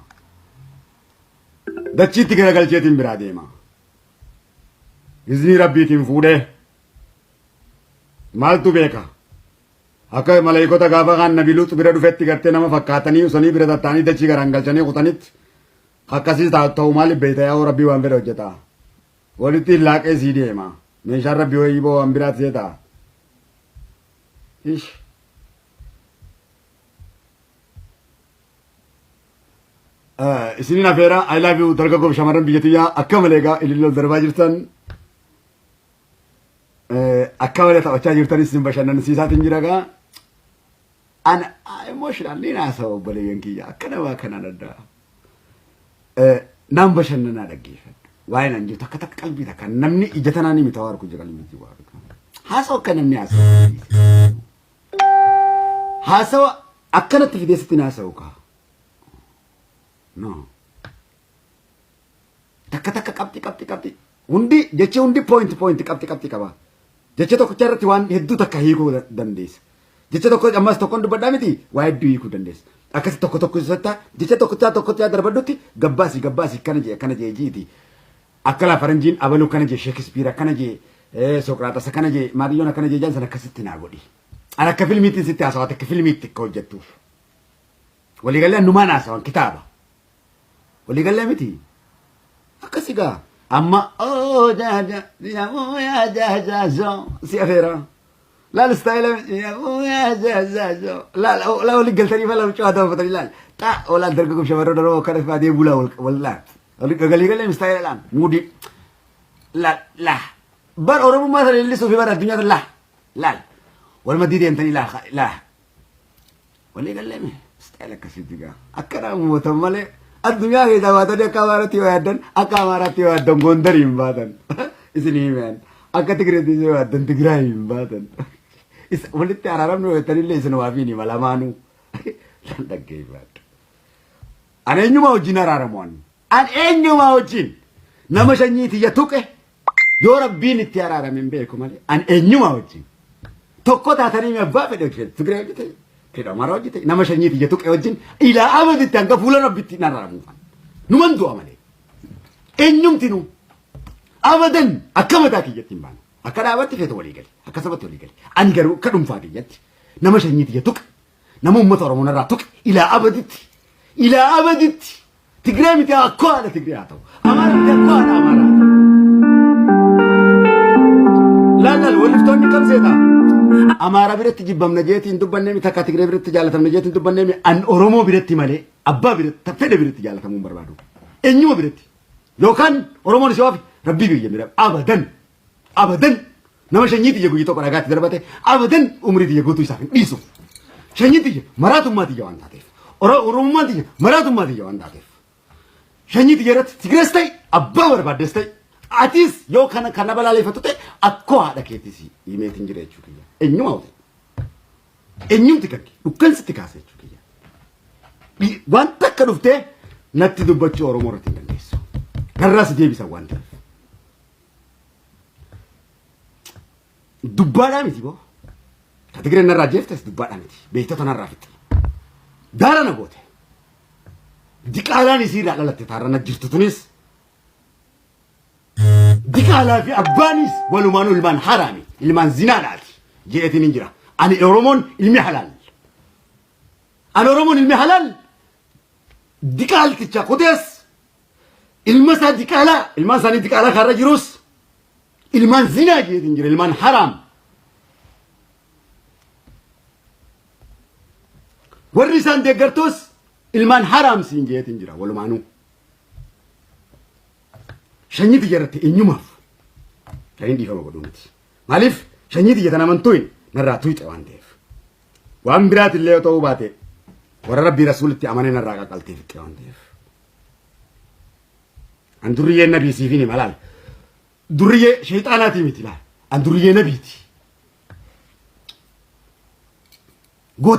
Dachiitti garagalcheetiin biraa deema. Iznii rabbiitiin fuudhee maaltu beeka? Akka maleeykota gaafa kaan nabi Luux bira dhufetti gartee nama fakkaatanii usanii bira tattaanii dachii garaan galchanii kutanitti akkasii ta'u maaliif beekta yaa rabbii waan fedhe hojjeta. Walitti laaqee sii deema. Meeshaan rabbii wayii boo waan biraatti see ta'a. Ish. Isinin afeera I love you dargaggoof shamarran biyya tiyyaa akka malee egaa ilillol darbaa jirtan akka malee taphachaa jirtan isin bashannansiisaatiin jira gaa. Ana emotional ni naasawa obboleeyyan kiyya akka namaa kanaan addaa. Naan bashannanaa dhaggeeffadhu. Waa'ee naan jiru takka takka qalbii takka namni ija tanaan himi ta'uu argu jira qalbii waa argu. Haasawa akka namni haasawa. Haasawa akkanatti fidee sitti haasa'u kaa. No. Takka takka qabxii qabxii qabxii. Hundi jechi hundi point point qabxii qabxii qaba. Jecha tokkicha irratti waan hedduu takka hiikuu dandeessa. Jecha tokko ammas tokkoon dubbadhaa miti waa hedduu hiikuu dandeessa. Akkasi tokko tokko isatta jecha tokkichaa tokkichaa darbadhutti gabbaasii gabbaasii akkana jee akkana jee jiiti. Akka laa faranjiin abaluu akkana jee Sheekispiir akkana jee Soqraaxas akkana jee Maariyyoon akkana jee jaan sana akkasitti naa godhi. Ani akka filmiitiin sitti haasawaa akka filmiitti akka hojjettuuf. Waliigallee annumaan haasawan kitaaba. Waliigallee miti. Akkasi gaa. Amma oo jaa jaa yaa oo yaa jaa jaa joo si afeera. Laal istaayila yaa oo yaa jaa jaa joo. Laal laal walii galtanii fala mucaa ta'ufatanii laal. Xaa olaal dargaggoof shamarran Oromoo kana faatee bulaa wal wal laal. Walii galee istaayila laal muudii. Laal laa. Bar Oromummaa sana leellisuu fi bar addunyaa laa laal. Wal maddii deemtanii laa laa. Walii gallee mee style akkasitti gaa. Akka nama mootan malee addunyaa keessaa baatanii akka Amaaraatti yoo yaaddan akka Amaaraatti yoo yaaddan Gondarii hin baatan. Isin himeen akka Tigireetti yoo yaaddan Tigraay hin baatan. Walitti araaramni yoo jettanillee isin waa fi hima lamaanuu. Lan dhaggeeffadhu. Ani eenyumaa wajjin araaramu ani. An eenyumaa wajjin nama sanyii tiyya tuqe yoo rabbiin itti araarame hin beeku malee an eenyumaa wajjin tokko taatanii mi abbaa fedhe hojjete Tigree hojjete fedhe Amaaraa hojjete nama sanyii tiyya tuqe wajjin ilaa abaditti hanga fuula rabbitti hin araaramuufan numan du'a malee eenyumti nu abadan akka mataa kiyyatti hin baanu akka dhaabatti feetu walii gali akka sabatti walii gali ani garuu akka dhuunfaa kiyyatti nama sanyii tiyya tuqe nama uummata Oromoo narraa tuqe ilaa abaditti ilaa abaditti Tigree miti akkoo haadha Tigree haa ta'u. Amaara miti akkoo haadha Amaaraa haa ta'u. Laal laal walliftoonni kam seeta? Amaara biratti jibbamna jeetiin dubbannee miti takka Tigree biratti jaalatamna jeetiin dubbannee miti an Oromoo biratti malee abbaa biratti fedhe biratti jaalatamuu hin barbaadu. Eenyuma biratti yookaan Oromoon si waafi rabbii biyya bira abadan abadan nama shanyii tiyya guyya tokko dhagaatti darbate abadan umrii tiyya guutuu isaaf hin dhiisu. Shanyii tiyya maraatummaa tiyya waan taateef. Oromummaan tiyya maraatummaa tiyya waan taateef. Shanyii tiyya irratti Tigirees ta'e abbaa barbaaddes ta'e atis yoo kana kana balaaleffattu ta'e akkoo haadha keetis himeetiin jira jechuu kiyya. Eenyumaa ta'e. Eenyumti kan kee dhukkansitti kaasa jechuu kiyya. Waan takka dhuftee natti dubbachuu Oromoo irratti hin dandeessu. Narraa si deebisan waan ta'eef. Dubbaadhaa miti boo. Ka Tigireen narraa jeeftes dubbaadhaa miti. Beektota narraa fixxe. Daara na goote. Diqaalaan isii irraa dhalatte taarra na jirtu tunis. Diqaalaa fi abbaanis walumaanuu ilmaan haraami. Ilmaan zinaadhaati. Je'eetiin hin jira. Ani Oromoon ilmi halaal. Ani Oromoon ilmi halaal. Diqaalticha kutees ilma isaa diqaalaa ilmaan isaanii diqaalaa kaarra jirus ilmaan zinaa jeetiin jira ilmaan haraam. Warri isaan deeggartus ilmaan haraam siin jeetiin jira walumaanuu. Shanyii tiyya irratti eenyumaaf kan hin dhiifama godhuu miti. Maaliif shanyii tiyya tan amantuu hin narraa tuyxe waan ta'eef. Waan biraatillee yoo ta'uu baate warra rabbii rasuulitti amanee narraa qaqaltee fixxe waan ta'eef. An durriyyeen nabii siif hin hima laal. Durriyyee sheexaanaatii miti laal. An durriyyee nabiiti.